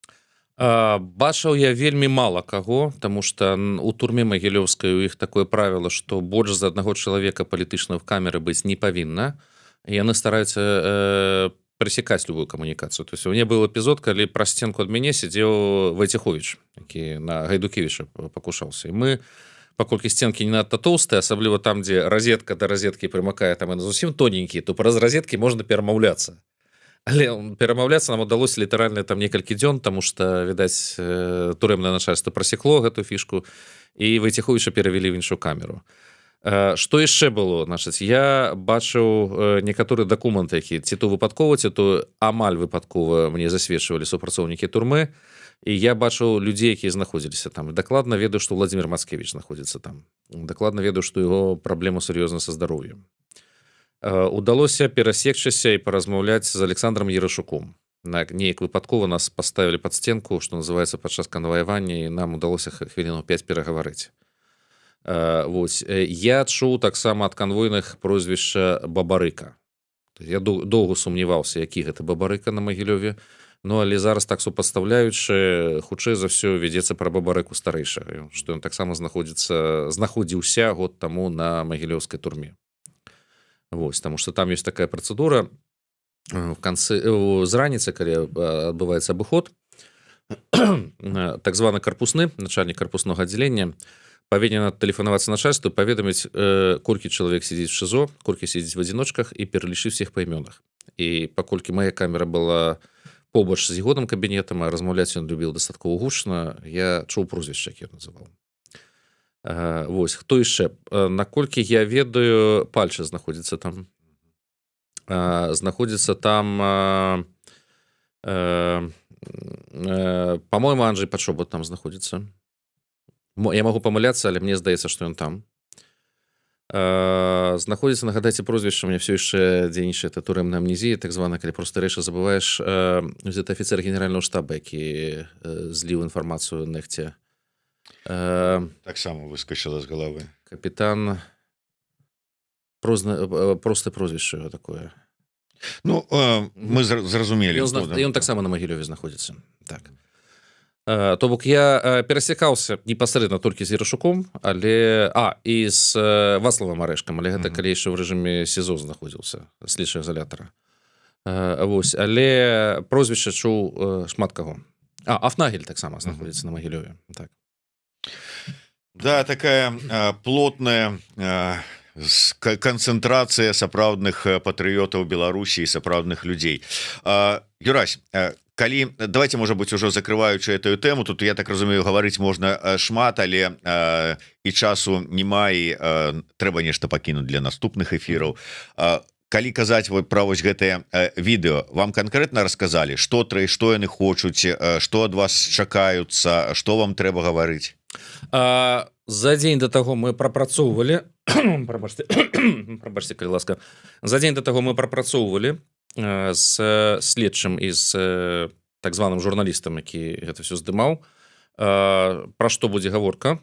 [SPEAKER 2] Бачыў я вельмі мала каго, тому что у турме магілёўскай у іх такое правило, что больш за аднаго чалавека палітычна в камеры быць не павінна. Яны стараюцца пресекаць любую камунікацыю. То есть у меня был эпізод, калі праз сценку ад мяне сидзеў Вайцехович, які на Гайдукевича пакушаўся, і мы, паколькі сценкі не надта тоўстыя, асабліва там, дзе розетка да розеткі прымыкае, там яны зусім тоненькія, то праз розеткі можна перамаўляцца. Але перамаўляцца нам удалося літаральна там некалькі дзён, тому что, відаць, турэмнае начальство просекло гэту фішку, і Вайцеховича перавялі в іншую камеру. Что яшчэ было? Значыць, я бачыў некаторыя дакументы, які ці то выпадкова, ці то амаль выпадкова мне засвечвалі супрацоўнікі турмы, і я бачыў людзей, якія знаходзіліся там. Дакладна ведаю, что Владимир Мацкевич знаходзіцца там, дакладна ведаю, что его праблема сур'ёзна са здароўем. Удалося перасекчыся і паразмаўляць з Александром Ерашуком. На неяк выпадкова нас поставили под стенку, что называется, падчас канваявання, і нам удалося хвіліну 5 перагаварыць. Вось, я чуў таксама ад канвойных прозвішча Бабарыка. Я доўга сумняваўся, які гэта Бабарыка на Магілёве. Ну, але зараз, так супастаўляючы, хутчэй за ўсё вядзецца пра Бабарыку старэйшага, што ён таксама знаходзіцца, знаходзіўся год таму на магілёўскай турме. Вось, таму что там есть такая працэдура: в конце з раніцы, калі адбываецца абыход, так званы карпусны, начальнік карпуснога аддзялення павінен тэлефанавацца начальству, паведаміць, колькі чалавек сидзіць в ШИЗО, колькі сидзіць в адзіночках, і пералічыць всех па імёнах. І паколькі моя камера была побач з ягоным кабінетам, а размаўляць ён любіў дастаткова гучна, я чуў прозвішча, які называл. Вось, хто яшчэ? Наколькі я ведаю, Пальча знаходзіцца там, знаходзіцца там, по-моему, Анджей Пачобут там знаходзіцца. Я могу памыляцца, але мне здаецца, что ён там знаходзіцца. Нагадайце прозвішча, мне все яшчэ дзейнічае это турэмная амнезія так звана, калі просто рэчы забываеш. Это офіцер генерального штаба, які зліў інфармацыю Нэхце.
[SPEAKER 1] Таксама выскочыла з головы.
[SPEAKER 2] Капітан, просто прозвішча такое.
[SPEAKER 1] Ну, мы зразумелі.
[SPEAKER 2] Ён таксама на Магілёве знаходзіцца, так. То бок я перасекаўся непасрэдна толькі з Ерашуком, але і з Вацлавам Арэшкам, але гэта калі яшчэ ў рэжыме СІЗО знаходзіўся, следчага ізалятара. Вось, але прозвішча чуў шмат каго. Афнагель таксама знаходзіцца на Магілёве, так.
[SPEAKER 1] Да, такая плотная канцэнтрацыя сапраўдных патрыётаў Беларусі і сапраўдных людзей. Юрась, калі, давайте, может быть, ужо закрываючы эту тэму, тут, я так разумею, гаварыць можна шмат, але і часу няма, і трэба нешта пакінуць для наступных эфіраў. Калі казаць вот пра вось гэтае відэо, вам конкретно рассказали, что тры, что яны хочуць, что ад вас чакаюцца, что вам трэба гаварыць?
[SPEAKER 2] За дзень до таго мы прапрацоўвалі, прабачце, прабачце, калі ласка, за дзень до таго мы прапрацоўвалі з следчым і з так званым журналістам, які гэта все здымаў, пра што будзе гаворка.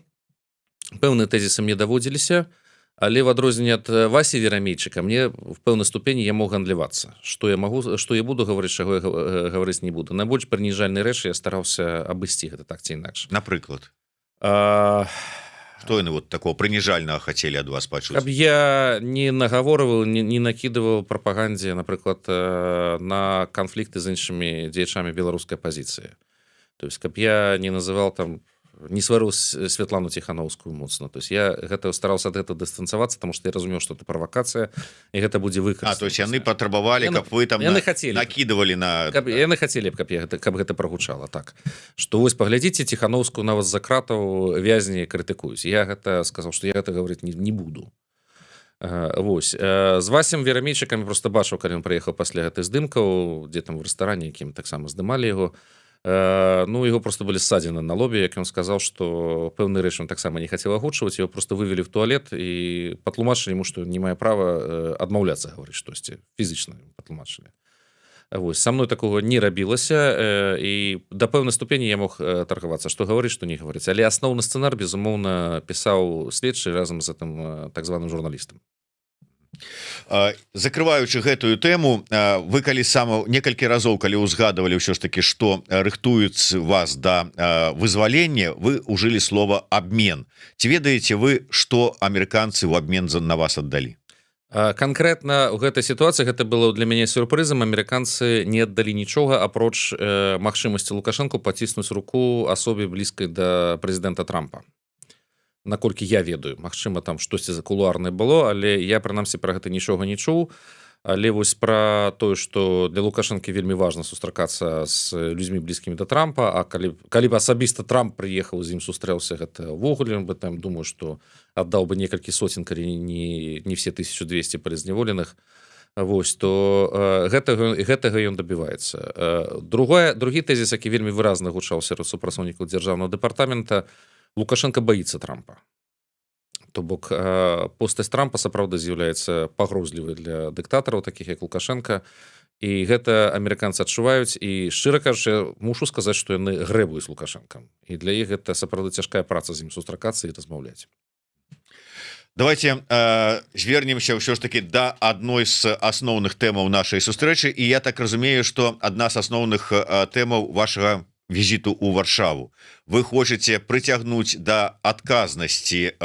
[SPEAKER 2] Пэўныя тэзісы мне даводзіліся, але в адрозненне ад Васі Верамейчыка, мне в пэўнай ступені я мог гандлявацца, что я могу, что я буду гаварыць, чаго я гаварыць не буду. Найбольш прыніжальныя рэчы я стараўся абысці, гэта так ці інакш.
[SPEAKER 1] Напрыклад, что яны вот такого прыніжальнага хацелі ад вас пачуць?
[SPEAKER 2] Каб я не нагаворваў, не накідываў прапагандзе, напрыклад, на канфлікты з іншымі дзеячамі беларускай апазіцыі, то есть каб я не называл там, не сварыў Святлану Ціхановскую моцна. То есть я гэта старался ад этого дыстанцавацца, потому что я разумеў, что это правакацыя і гэта будзе выкарыстана.
[SPEAKER 1] А, то есть яны патрабавалі, каб вы там
[SPEAKER 2] яны хацелі
[SPEAKER 1] накидывали на
[SPEAKER 2] каб, яны хацелі б, каб я гэта, каб гэта прагучала так, что вось паглядзіце, Ціхановскую нават за кратаў вязні крытыкуюць. Я гэта сказал, что я гэта гаварыць не буду. Вось, з Васем Верамейчыкам просто бачыў, калі ён прыехаў пасля гэтых здымкаў, дзе там в рэстаране, якім таксама здымалі яго. Ну, его просто былі ссадины на лобе, як ён сказал, что пэўны рэч он таксама не хацеў агучваць. Его просто вывели в туалет і патлумачылі ему, что не мае права адмаўляцца гаварыць штосьці, фізычна патлумачылі. Вось, со мной такого не рабілася, і да пэўнай ступені я мог таргавацца, што гаварыць, што не гаварыць, але асноўны сцэнар, безумоўна, пісаў следчы разам з гэтым так званым журналістам.
[SPEAKER 1] Закрываючы гэтую тэму, вы калі сама некалькі разоў, калі ўзгадывалі ўсё ж таки, что рыхтуюць вас да вызвалення, вы ужылі слова «обмен». Ці ведаеце вы, что амерыканцы ў обмен за на вас аддалі?
[SPEAKER 2] Конкретно у гэтай сітуацыі гэта было для мяне сюрпрызам: амерыканцы не аддалі нічога, апроч магчымасці Лукашэнку паціснуць руку асобе, блізкай да прэзідэнта Трампа. Наколькі я ведаю, магчыма, там штосьці закулуарнае было, але я прынамсі пра гэта нічога не чуў. Але вось пра тое, что для Лукашэнкі вельмі важна сустракацца з людзьмі, блізкімі да Трампа, а калі б асабіста Трамп прыехаў, з ім сустрэўся, гэта увогуле бы там, думаю, что аддаў бы некалькі соцень, калі не все 1200 палітзняволеных. Вось, то гэтага ён добіваецца. Другое, другі тэзіс, які вельмі выразна гучаў сярод супрацоўнікаў дзяржаўнага дэпартамента: Лукашенко боится Трампа. То бок постаць Трампа сапраўды з'яўляецца пагрозлівай для дыктатараў, таких як Лукашенко, і гэта амерыканцы адчуваюць. І, шчыра кажучы, мушу сказаць, што яны грэбуюць Лукашэнкам, і для іх гэта сапраўды цяжкая праца з ім сустракацца і размаўляць.
[SPEAKER 1] Давайте звернемся ўсё ж таки да адной з асноўных тэмаў нашай сустрэчы. І я так разумею, что адна з асноўных тэмаў вашага візіту у Варшаву: вы хочаце прыцягнуць да адказнасці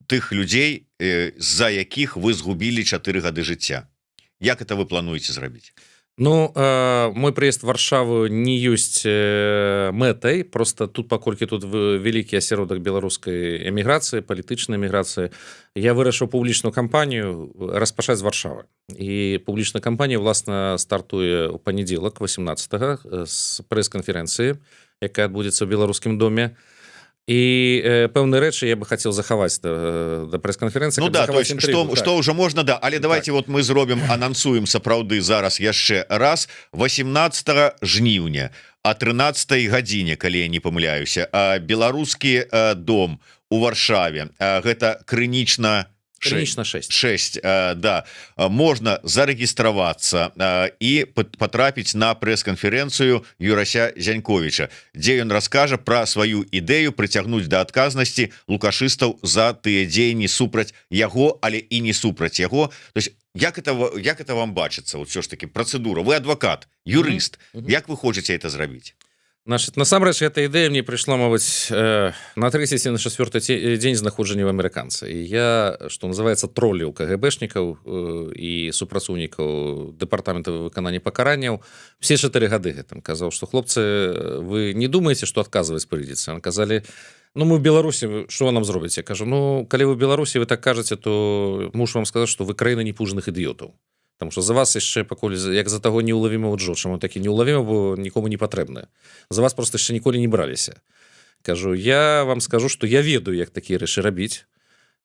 [SPEAKER 1] тых людзей, з-за якіх вы згубілі 4 гады жыцця. Як это вы плануеце зрабіць?
[SPEAKER 2] Ну, мой прыезд в Варшаву не ёсць мэтай. Просто тут, паколькі тут вялікі асяродак беларускай эміграцыі, палітычнай эміграцыі, я вырашыў публічную кампанію распачаць з Варшавы. І публічная кампанія, власна, стартуе ў панядзелак, 18, з прэс-канферэнцыі, якая адбудзецца ў Беларускім доме. І пэўныя рэчы я бы хацеў захаваць да прэс-канферэнцыі.
[SPEAKER 1] Ну да, то есть, что, так, что уже можно, да, але давайте вот мы зробім, анансуем сапраўды зараз яшчэ раз: 18 жніўня а 13 гадзіне, калі я не памыляюся, Беларускі дом у Варшаве, гэта Крынічна
[SPEAKER 2] Крынічна 6.
[SPEAKER 1] 6, да, можна зарэгістравацца і патрапіць на прэс-канферэнцыю Юрася Зяньковіча, дзе ён раскажа пра сваю ідэю прыцягнуць да адказнасці лукашыстаў за тыя дзеянні супраць яго, але і не супраць яго. То есть як это вам бачыцца, вот все ж таки працэдура? Вы адвакат, юрыст, як вы хочаце это зрабіць?
[SPEAKER 2] Значит, насамрэч эта ідэя мне прыйшла, мабыць, на трэці ці на чацвёрты дзень знаходжання в амерыканцы. І я, что называется, тролліў КГБшнікаў і супрацоўнікаў дэпартамента выканання пакаранняў все 4 гады гэтым. Казаў, что, хлопцы, вы не думаеце, что адказваць прыйдзецца? Казалі: «Ну, мы в Беларусі, что вы нам зробіце?» Кажу: «Ну, калі вы в Беларусі, вы так кажаце, то мушу вам сказаць, что вы краіна непужаных ідыётаў, потому что за вас яшчэ пакуль, як за таго неуловимого Джо». Чаму такі неуловимы? Бо нікому не патрэбны. За вас просто яшчэ ніколі не браліся. Кажу, я вам скажу, что я ведаю, як такія рэчы рабіць.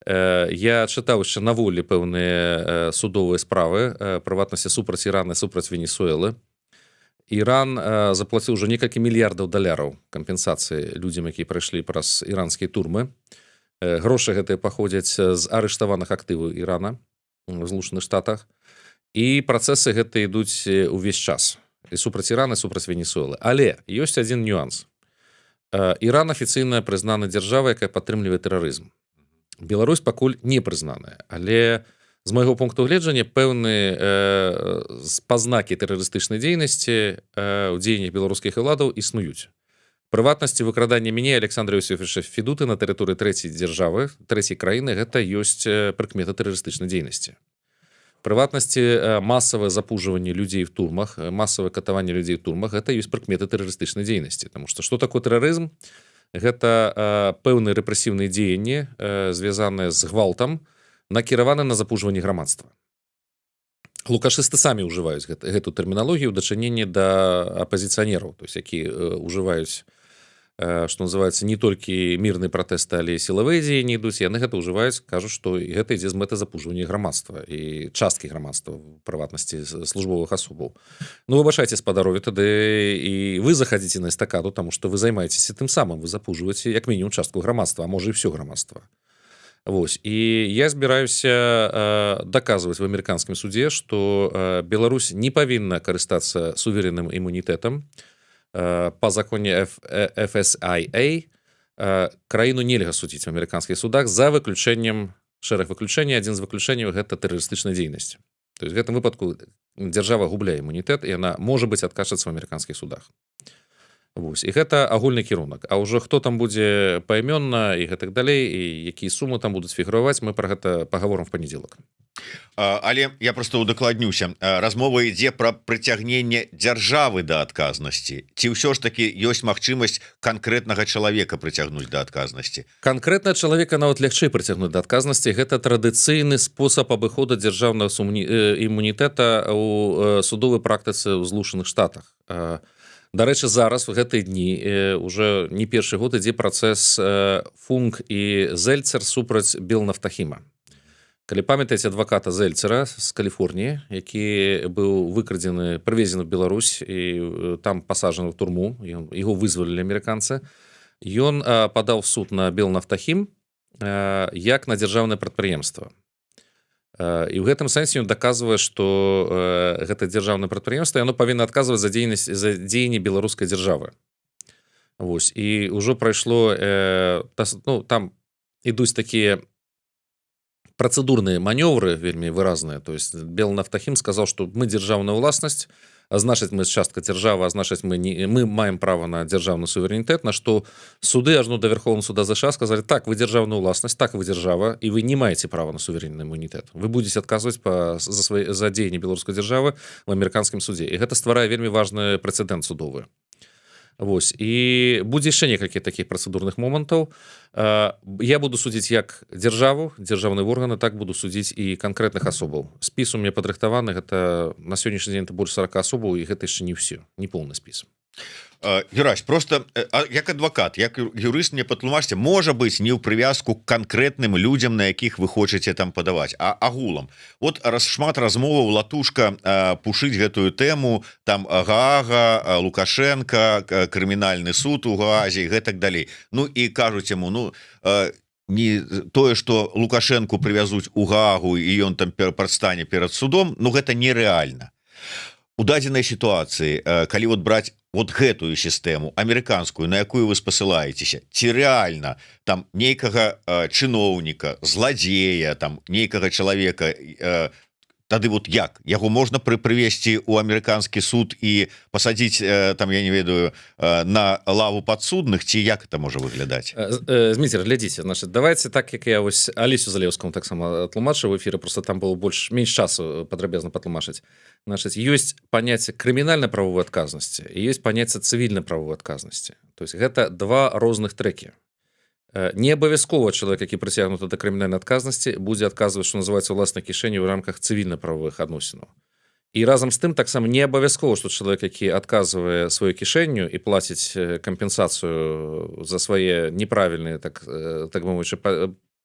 [SPEAKER 2] Я чытаў яшчэ на волі пэўныя судовыя справы, прыватнасці супраць Ірана, супраць Венесуэлы. Іран заплаціў уже некалькі мільярдаў даляраў кампенсацыі людзям, якія прайшлі праз іранскія турмы. Грошы гэтыя паходзяць з арыштаваных актываў Ірана в Злучаных Штатах, і працэсы гэта ідуць увесь час і супраць Ірана, супраць Венесуэлы. Але ёсць один нюанс: Іран афіцыйна прызнана дзяржава, якая падтрымлівае тэрарызм. Беларусь пакуль не прызнаная, але з майго пункту гледжання пэўны пазнакі тэрарыстычнай дзейнасці ў дзеяннях беларускіх уладаў існуюць. Прыватнасці, выкраданне мяне, Александра Иосифовича Федуты, на тэрыторыі трэцяй дзяржавы, трэцяй краіны — гэта ёсць прыкмета тэрарыстычнай дзейнасці. Прыватнасці, масавае запужванне людзей в турмах, масавае катаванне людзей в турмах — гэта ёсць прыкметы тэрарыстычнай дзейнасці. Потому что что такое тэрарызм? Гэта пэўныя рэпрэсіўныя дзеянні, звязаныя з гвалтам, накіраваны на запужванне грамадства. Лукашысты самі ўжываюць гэту тэрміналогію ў дачыненні да апазіцыянераў, то есть які ўжываюць, что называется, не толькі мірны пратэсты, але сілавыя дзеянні ідуць, яны гэта ўжываюць, кажуць, што гэта ідзе з мэты запужвання грамадства і часткі грамадства, прыватнасці службовых асобаў. Ну, выбачайце, спадарові, тады і вы заходзіце на эстакаду, тому что вы займаецеся тым самым, вы запужваеце як мінімум частку грамадства, а можа, і все грамадства. Вось. І я збіраюся доказывать в американскім суде, что Беларусь не павінна карыстацца суверенным імунітэтам. По законе FSIA краіну нельга судзіць в амерыканскіх судах, за выключэннем шэраг выключэння. Адзін з выключэнняў — гэта тэрарыстычная дзейнасць. То есть в гэтым выпадку дзяржава губляе імунітэт, і она можа быць адкажацца в амерыканскіх судах. Вось. І гэта агульны кірунак. А ўжо хто там будзе паімённа і гэтак далей, і якія сумы там будуць фігураваць, мы про гэта паговорым в панядзелак.
[SPEAKER 1] Але я просто удакладнюся: размова ідзе пра прыцягненне дзяржавы да адказнасці ці ўсё ж таки ёсць магчымасць канкрэтнага чалавека прыцягнуць да адказнасці?
[SPEAKER 2] Канкрэтна чалавека нават лягчэй прыцягнуць да адказнасці. Гэта традыцыйны спосаб абыхода дзяржаўнага імунітэта у судовай практыцы ў Злучаных Штатах. Дарэчы, зараз, в гэтыя дні, уже не першы год ідзе працэс Функ і Зельцер супраць Белнафтахіма. Калі памятаеце адваката Зельцера з Каліфорніі, які быў выкрадзены, прывезены в Беларусь і там пасажаны в турму, его вызвалілі амерыканцы, ён падаў суд на Белнафтахім як на дзяржаўнае прадпрыемства. І ў гэтым сэнсе ён даказвае, что гэта дзяржаўнае прадпрыемства, яно павінна адказваць за дзейнасць, за дзеянні беларускай дзяржавы. Вось, і ўжо прайшло, ну, там ідуць такія працэдурныя манёвры вельмі выразныя. То есть Белнафтахім сказал, что мы дзяржаўная ўласнасць, а значыць, мы частка дзяржавы, а значыць, мы не мы маем права на дзяржаўны суверэнітэт. На што суды ажно до Верховного суда ЗША сказали: «Так, вы дзяржаўную ўласнасць, так, вы дзяржава, і вы не маеце права на суверенны імунітэт, вы будете адказваць па за свои за дзеянні беларускай дзяржавы в амерыканскім суде». І гэта стварае вельмі важны прэцэдэнт судовы. Вось, і будзе яшчэ некалькі такіх працэдурных момантаў. Я буду судзіць як дзяржаву, дзяржаўныя органы, так буду судзіць і канкрэтных асобаў. Спіс у меня падрыхтаваны, гэта на сённяшні дзень это больш 40 асобаў, і гэта яшчэ не ўсё, не поўны спіс.
[SPEAKER 1] Юрась, просто як адвакат, як юрыст, мне патлумачце, можа быть, не ў прывязку к канкрэтным людзям, на якіх вы хочаце там падаваць, а агулам. Вот раз шмат размоваў, Латушка пушыць гэтую тэму, там Гаага, Лукашенко, крымінальны суд у Гаазе, гэтак далей. Ну і кажуць яму: ну, не тое, что Лукашенко прывязуць у Гаагу і ён там прадстане перад судом, ну, гэта нереальна. У дадзенай сітуацыі, калі вот браць вот гэтую сістэму амерыканскую, на якую вы спасылаецеся, ці реально там нейкага чыноўніка, зладзея, там нейкага чалавека, тады вот як яго можна прывесці у амерыканскі суд і пасадзіць там, я не ведаю, на лаву падсудных, ці як это можа выглядаць?
[SPEAKER 2] Зміцер, глядзіце, значит, давайте так, як я вось Алесю Залеўскому таксама тлумачыў в эфіры, просто там было больш менш часу падрабязна патлумачыць. Значит, ёсць паняцце крымінальна-правовой адказнасці і ёсць паняцце цывільна-правовой адказнасці, то есть гэта два розных трэкі. Не абавязкова чалавек, які прыцягнуты да крымінальнай адказнасці, будзе адказваць, что называется, уласнай кішэні ў рамках цывільна-правовых адносінаў. І разам з тым таксама не абавязкова, што чалавек, які адказвае сваю кішэню і плаціць кампенсацыю за свае неправільныя, так мовячы,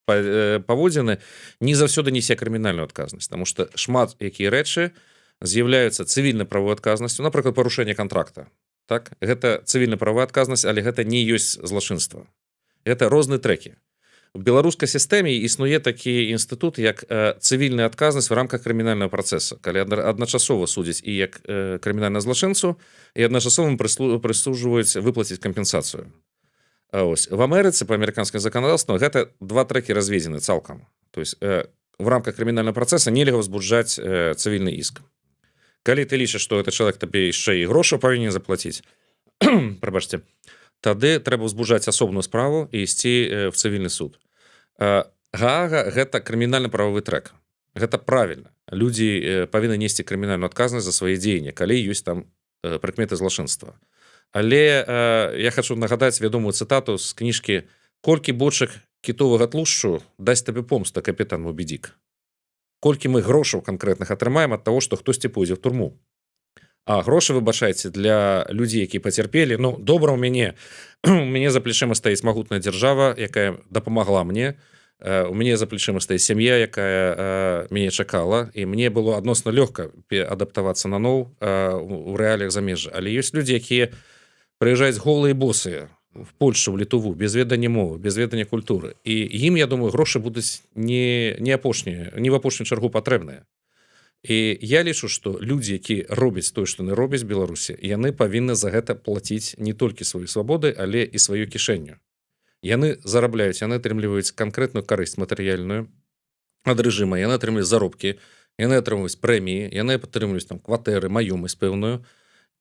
[SPEAKER 2] паводзіны, не заўсёды несе крымінальную адказнасць, потому что шмат якія рэчы з'яўляюцца цывільна-правовой адказнасцю. Напрыклад, парушэнне контракта, так, гэта цывільна-правая адказнасць, але гэта не ёсць злачынства. Это розныя трэкі. В беларускай сістэме існуе такі інстытут, як цывільная адказнасць в рамках крымінального працэса, калі адначасова судзяць і як крымінальна злачынцу, і адначасова прысуджваюць выплаціць кампенсацыю. Ось в Амерыцы по амерыканскім заканадаўству гэта два трэкі разведзены цалкам. То есть в рамках крымінального працэса нельга ўзбуджаць цывільны іск, калі ты лічыш, что это чалавек табе яшчэ і грошы павінен заплаціць, прабачце, тады трэба ўзбужаць асобную справу і ісці в цывільны суд. Гаага — гэта крымінальна-правовы трек, гэта правильно, людзі павінны несці крымінальную адказнасць за свае дзеянні, калі ёсць там прыкметы злачынства. Але я хочу нагадаць вядомую цытату з кніжкі: «Колькі бочак кітовага тлушчу дасць табе помста, капітан Мобі Дік?» Колькі мы грошаў канкрэтных атрымаем ад таго, што хтосьці пойдзе в турму? А грошы, выбачайце, для людзей, які пацярпелі, ну, добра, у мяне за плечыма стаіць магутная дзяржава, якая дапамагла мне, у мяне за плечыма стаіць сям'я, якая мяне чакала, і мне было адносна лёгка адаптавацца наноў у рэаліях замежжа. Але ёсць людзі, якія прыязджаюць голыя, босыя в Польшу, в Літуву, без ведання мовы, без ведання культуры, і ім, я думаю, грошы будуць не апошнія, не в апошнюю чаргу патрэбныя. І я лічу, что людзі, які робяць тое, што не робяць Беларусі, яны павінны за гэта плаціць не толькі сваю свабоды, але і сваю кішэню. Яны зарабляюць, яны атрымліваюць канкрэтную карысць матэрыяльную ад рэжыма, яны атрымліваюць заробкі, яны атрымліваюць прэміі, яны падтрымліваюць там кватэры, маёмасць пэўную.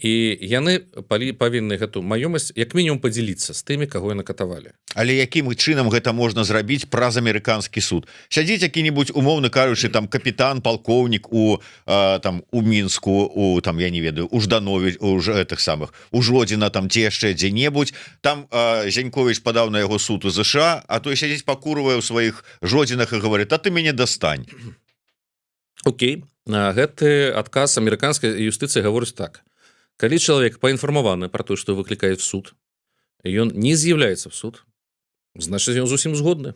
[SPEAKER 2] І яны павінны гэту маёмасць як мінімум падзяліцца з тымі, каго яны катавалі.
[SPEAKER 1] Але якім чынам гэта можна зрабіць праз амерыканскі суд? Сядзіць які-нибудь, умоўна кажучы, там капітан, палкоўнік у там у Мінску, у там, я не ведаю, у Жданове, уже этих самых, у Жодзіна там ці яшчэ дзе-небудзь там. Зянькович падаў на яго суд у ЗША, а той сядзіць, пакурвае ў сваіх Жодзінах і говорит: «А ты мяне дастань».
[SPEAKER 2] Окей, гэты адказ амерыканскай юстыцыі гаворыць так: калі чалавек паінфармаваны про то, что выклікае в суд, ён не з'яўляецца в суд, значит, ён зусім згодны.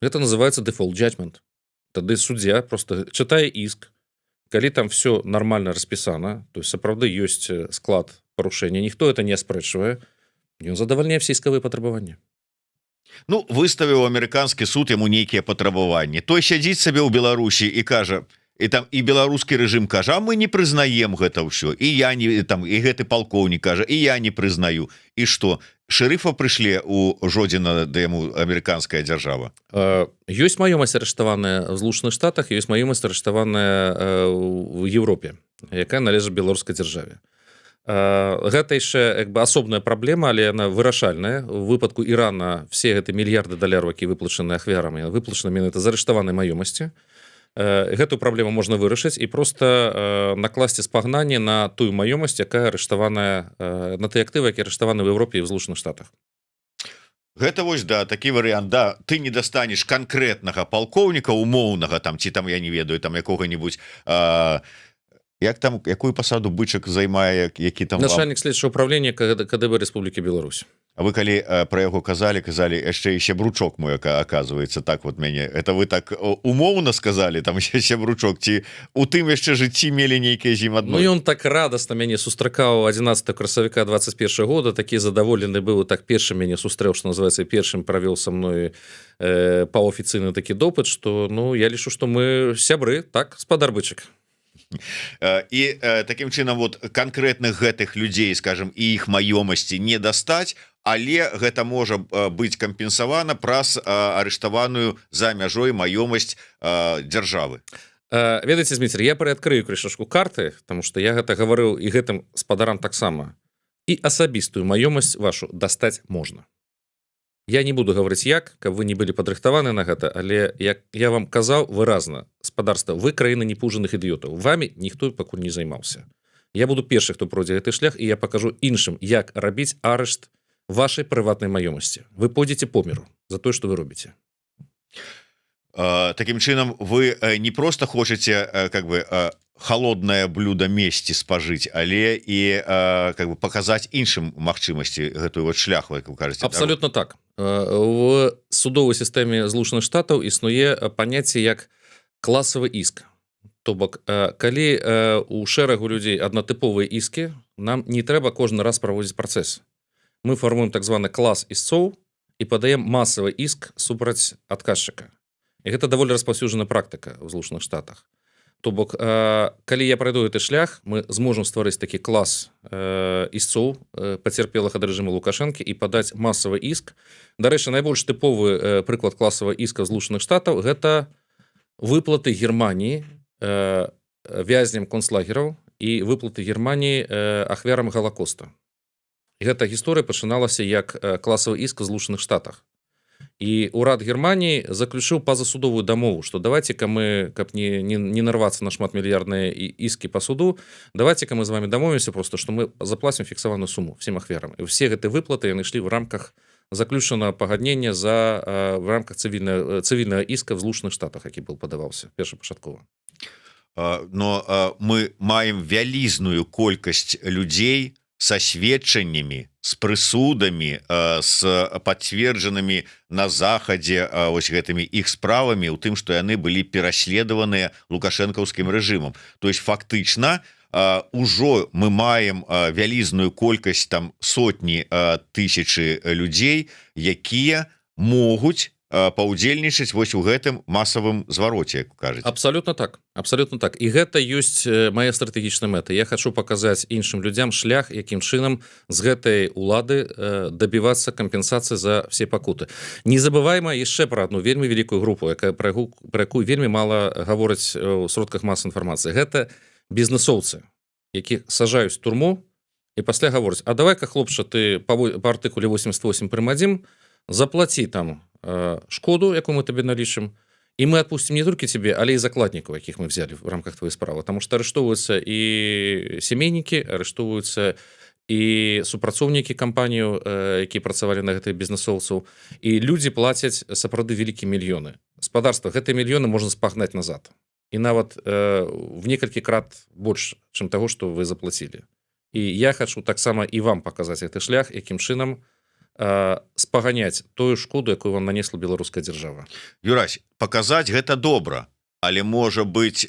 [SPEAKER 2] Это называется default judgment. Тады суддзя просто чытае иск. Калі там все нормально распісана, то есть сапраўды ёсць склад парушэння, ніхто это не аспрэчвае, ён задавальняе все іскавыя патрабаванні.
[SPEAKER 1] Ну, выставіў амерыканскі суд яму нейкія патрабаванні, той сядзіць сабе ў Беларусі і кажа, і там і беларускі рэжым кажа: «Мы не прызнаем гэта ўсё», і я не там, і гэты палкоўнік кажа: «І я не прызнаю». І что, шэрыфа прыйшлі у Жодзіна, да яму амерыканская дзяржава?
[SPEAKER 2] Ёсць маёмасць, арыштаваная в Злучаных Штатах, ёсць маёмасць, арыштаваная в Европе, якая належыць беларускай дзяржаве. Гэта яшчэ як бы асобная праблема, але яна вырашальная. У выпадку Ірана все гэты мільярды даляраў, які выплачаны ахвярамі, выплачаны менавіта з арыштаванай маёмасці. Гэтую праблему можна вырашыць і просто накласці спагнанне на тую маёмасць, якая арыштаваная, на тыя актывы, які арыштаваны в Европе і в Злучаных Штатах.
[SPEAKER 1] Гэта вось, да, такі варыянт, да. Ты не дастанеш канкрэтнага палкоўніка умоўнага там ці там, я не ведаю, там якога-нибудь, як там, якую пасаду Бычак займае, які там?
[SPEAKER 2] Начальнік следчага управлення КДБ Республікі Беларусь.
[SPEAKER 1] А вы калі про яго казалі, казалі яшчэ і сябручок мой, оказывается. Так вот, мяне это, вы так умоўна сказали там сябручок, ці у тым яшчэ жыцці мелі нейкія з ім адно?
[SPEAKER 2] Ну, ён так радасна мяне сустракаў 11 красавіка 21 года, такі задаволены быў, так першым мяне сустрэў, что называется, першым правёл со мной паўафіцыйны такі допыт, что, ну, я лічу, что мы сябры, так, спадар Бычак.
[SPEAKER 1] І таким чынам вот канкрэтных гэтых людзей, скажем, і іх маёмасці не дастаць, але гэта можа быць кампенсавана праз арыштаваную за мяжой маёмасць дзяржавы.
[SPEAKER 2] Ведаеце, Зміцер, я прыадкрыю крышачку карты, потому что я гэта гаварыў і гэтым спадарам таксама: і асабістую маёмасць вашу дастаць можна. Я не буду гаварыць як, каб вы не былі падрыхтаваны на гэта, але, як я вам казаў выразна, спадарства, вы краіна непужаных ідыётаў, вами ніхто пакуль не займаўся. Я буду першы, хто пройдзе гэты шлях, і я покажу іншым, як рабіць арышт вашай прыватнай маёмасці. Вы пойдзеце по міру за тое, что вы робіце.
[SPEAKER 1] Таким чынам, вы не просто хочаце как бы холодное блюдо мести спажыць, але і как бы показать іншым магчымасці, гэтую вот шлях, як вы кажаце.
[SPEAKER 2] Абсолютно так. В судовай сістэме Злучаных Штатаў існуе паняцце як класавы іск. То бок калі у шэрагу людзей аднатыповыя іскі, нам не трэба кожны раз праводзіць працэс. Мы фармуем так званы клас істцоў і падаем масавы іск супраць адказчыка. І гэта даволі распаўсюджана практыка ў Злучаных Штатах. То бок калі я пройду гэты шлях, мы зможам стварыць такі клас істцоў, пацярпелых ад рэжыму Лукашэнкі, і падаць масавы іск. Дарэчы, найбольш тыповы прыклад класавага іска Злучаных Штатаў — гэта выплаты Германіі вязням концлагераў і выплаты Германіі ахвярам Галакоста. Гэта гісторыя пачыналася як класавы іск у Злучаных Штатах, і урад Германіі заключыў пазасудовую дамову, что давайте-ка мы, каб не нарвацца на шматмільярдныя іскі по суду, давайте-ка мы з вами дамовімся просто, что мы заплатим фіксаваную суму всем ахвярам. І все гэты выплаты, яны ішлі в рамках заключанага пагаднення за в рамках цывільнага іска в Злучаных Штатах, які был падаваўся першапачаткова.
[SPEAKER 1] Но мы маем вялізную колькасць людзей са сведчаннямі, с прысудамі, с пацверджанымі на захадзе ось гэтымі іх справамі у тым, што яны былі пераследаваныя лукашэнкаўскім рэжымам. То есть фактычна ўжо мы маем вялізную колькасць, там сотні, тысячы людзей, якія могуць паўдзельнічаць вось у гэтым масавым звароце, як кажуць.
[SPEAKER 2] Абсолютно так, абсолютно так. І гэта ёсць моя стратэгічная мэта. Я хочу паказаць іншым людзям шлях, якім чынам з гэтай улады дабівацца кампенсацыі за все пакуты. Не забывайма яшчэ пра одну вельмі вялікую групу, якая пра якую вельмі мала гаворыць у сродках мас інфармацыі. Гэта бізнесоўцы, якіх сажаюць турму. І пасля гаворыць: «А давай-ка, хлопча, ты по артыкуле 88 прым 1 заплаці там шкоду, якую мы табе налічым, і мы отпустим не толькі тебе, але і закладнікаў, якіх мы взяли в рамках твоей справы», потому что арыштоўваюцца і сямейнікі, арыштоўваюцца і супрацоўнікі кампанію, якія працавалі на гэтых бізнесоўцаў, і людзі плацяць сапраўды вялікія мільёны. Спадарства, гэтыя мільёны можна спагнаць назад і нават в некалькі крат больш, чым таго, что вы заплатілі. І я хочу таксама і вам паказаць гэты шлях, якім чынам спаганяць тую шкоду, якую вам нанесла беларуская дзяржава.
[SPEAKER 1] Юрась, паказаць гэта добра, але, можа быть,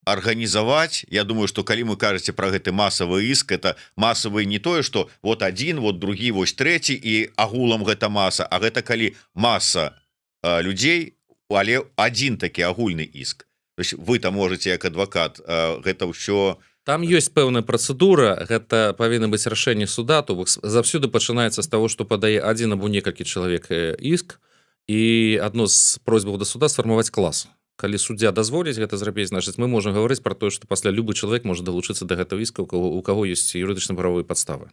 [SPEAKER 1] арганізаваць? Я думаю, что калі мы кажаце про гэты масавы иск, это масавы не тое, что вот один, вот другі, вось трэці, і агулам гэта маса, а гэта калі масса людзей, але один такі агульны иск. То есть вы там можете як адвакат гэта ўсё?
[SPEAKER 2] Там ёсць пэўная працэдура, гэта павінна быць рашэнне суда, то бок заўсёды пачынаецца з таго, што падае адзін або некалькі чалавек іск, і адно з просьбаў да суда — сфармаваць клас. Калі суддзя дазволіць гэта зрабіць, значыць, мы можам гаварыць про тое, што пасля любы чалавек можа далучыцца да гэтага іска, у каго ёсць юрыдычна-правовыя падставы.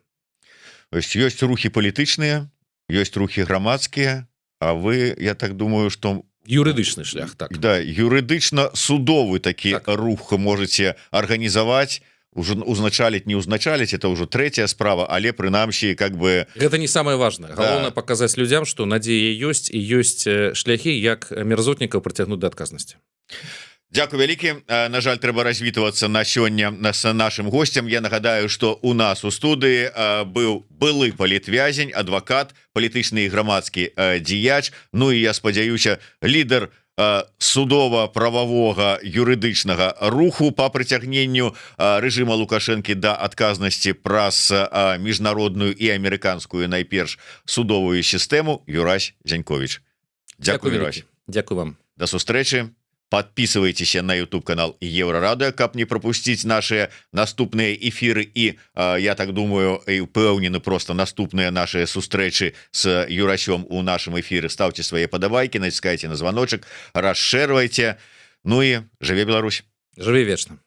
[SPEAKER 1] Ёсць рухі палітычныя, ёсць рухі грамадскія, а вы, я так думаю, что
[SPEAKER 2] Юрыдычны шлях, так.
[SPEAKER 1] Да, юрыдычна судовы такі рух можете арганізаваць, уже узначаліць, не узначаліць, это ўжо третья справа, але прынамсі как бы
[SPEAKER 2] Гэта не самое важное. Галоўнае — паказаць людзям, што надзея ёсць і ёсць шляхі, як мерзотнікаў прыцягнуць да адказнасці.
[SPEAKER 1] Дякую вялікі. На жаль, трэба развітвацца на сёння с нашим гостем. Я нагадаю, что у нас у студыі быў былы палітвязень, адвакат, палітычны і грамадскі дзеяч, ну і, я спадзяюся, лідар судова-прававога юрыдычнага руху по прыцягненню рэжыма Лукашэнкі да адказнасці праз міжнародную і амерыканскую найперш судовую сістэму Юрась Зянькович. Дякую, Юрась.
[SPEAKER 2] Дякую вам.
[SPEAKER 1] До сустрэчы. Подписывайтесь на YouTube канал Еўрарадыё, каб не пропусціць наши наступныя эфиры і, я так думаю і упэўнены, просто наступныя наши сустрэчы с Юрасём у нашем эфиры. Ставьте свои падабайкі, націскайте на звоночек, расшэрвайте. Ну і жыве Беларусь!
[SPEAKER 2] Жыве вечна!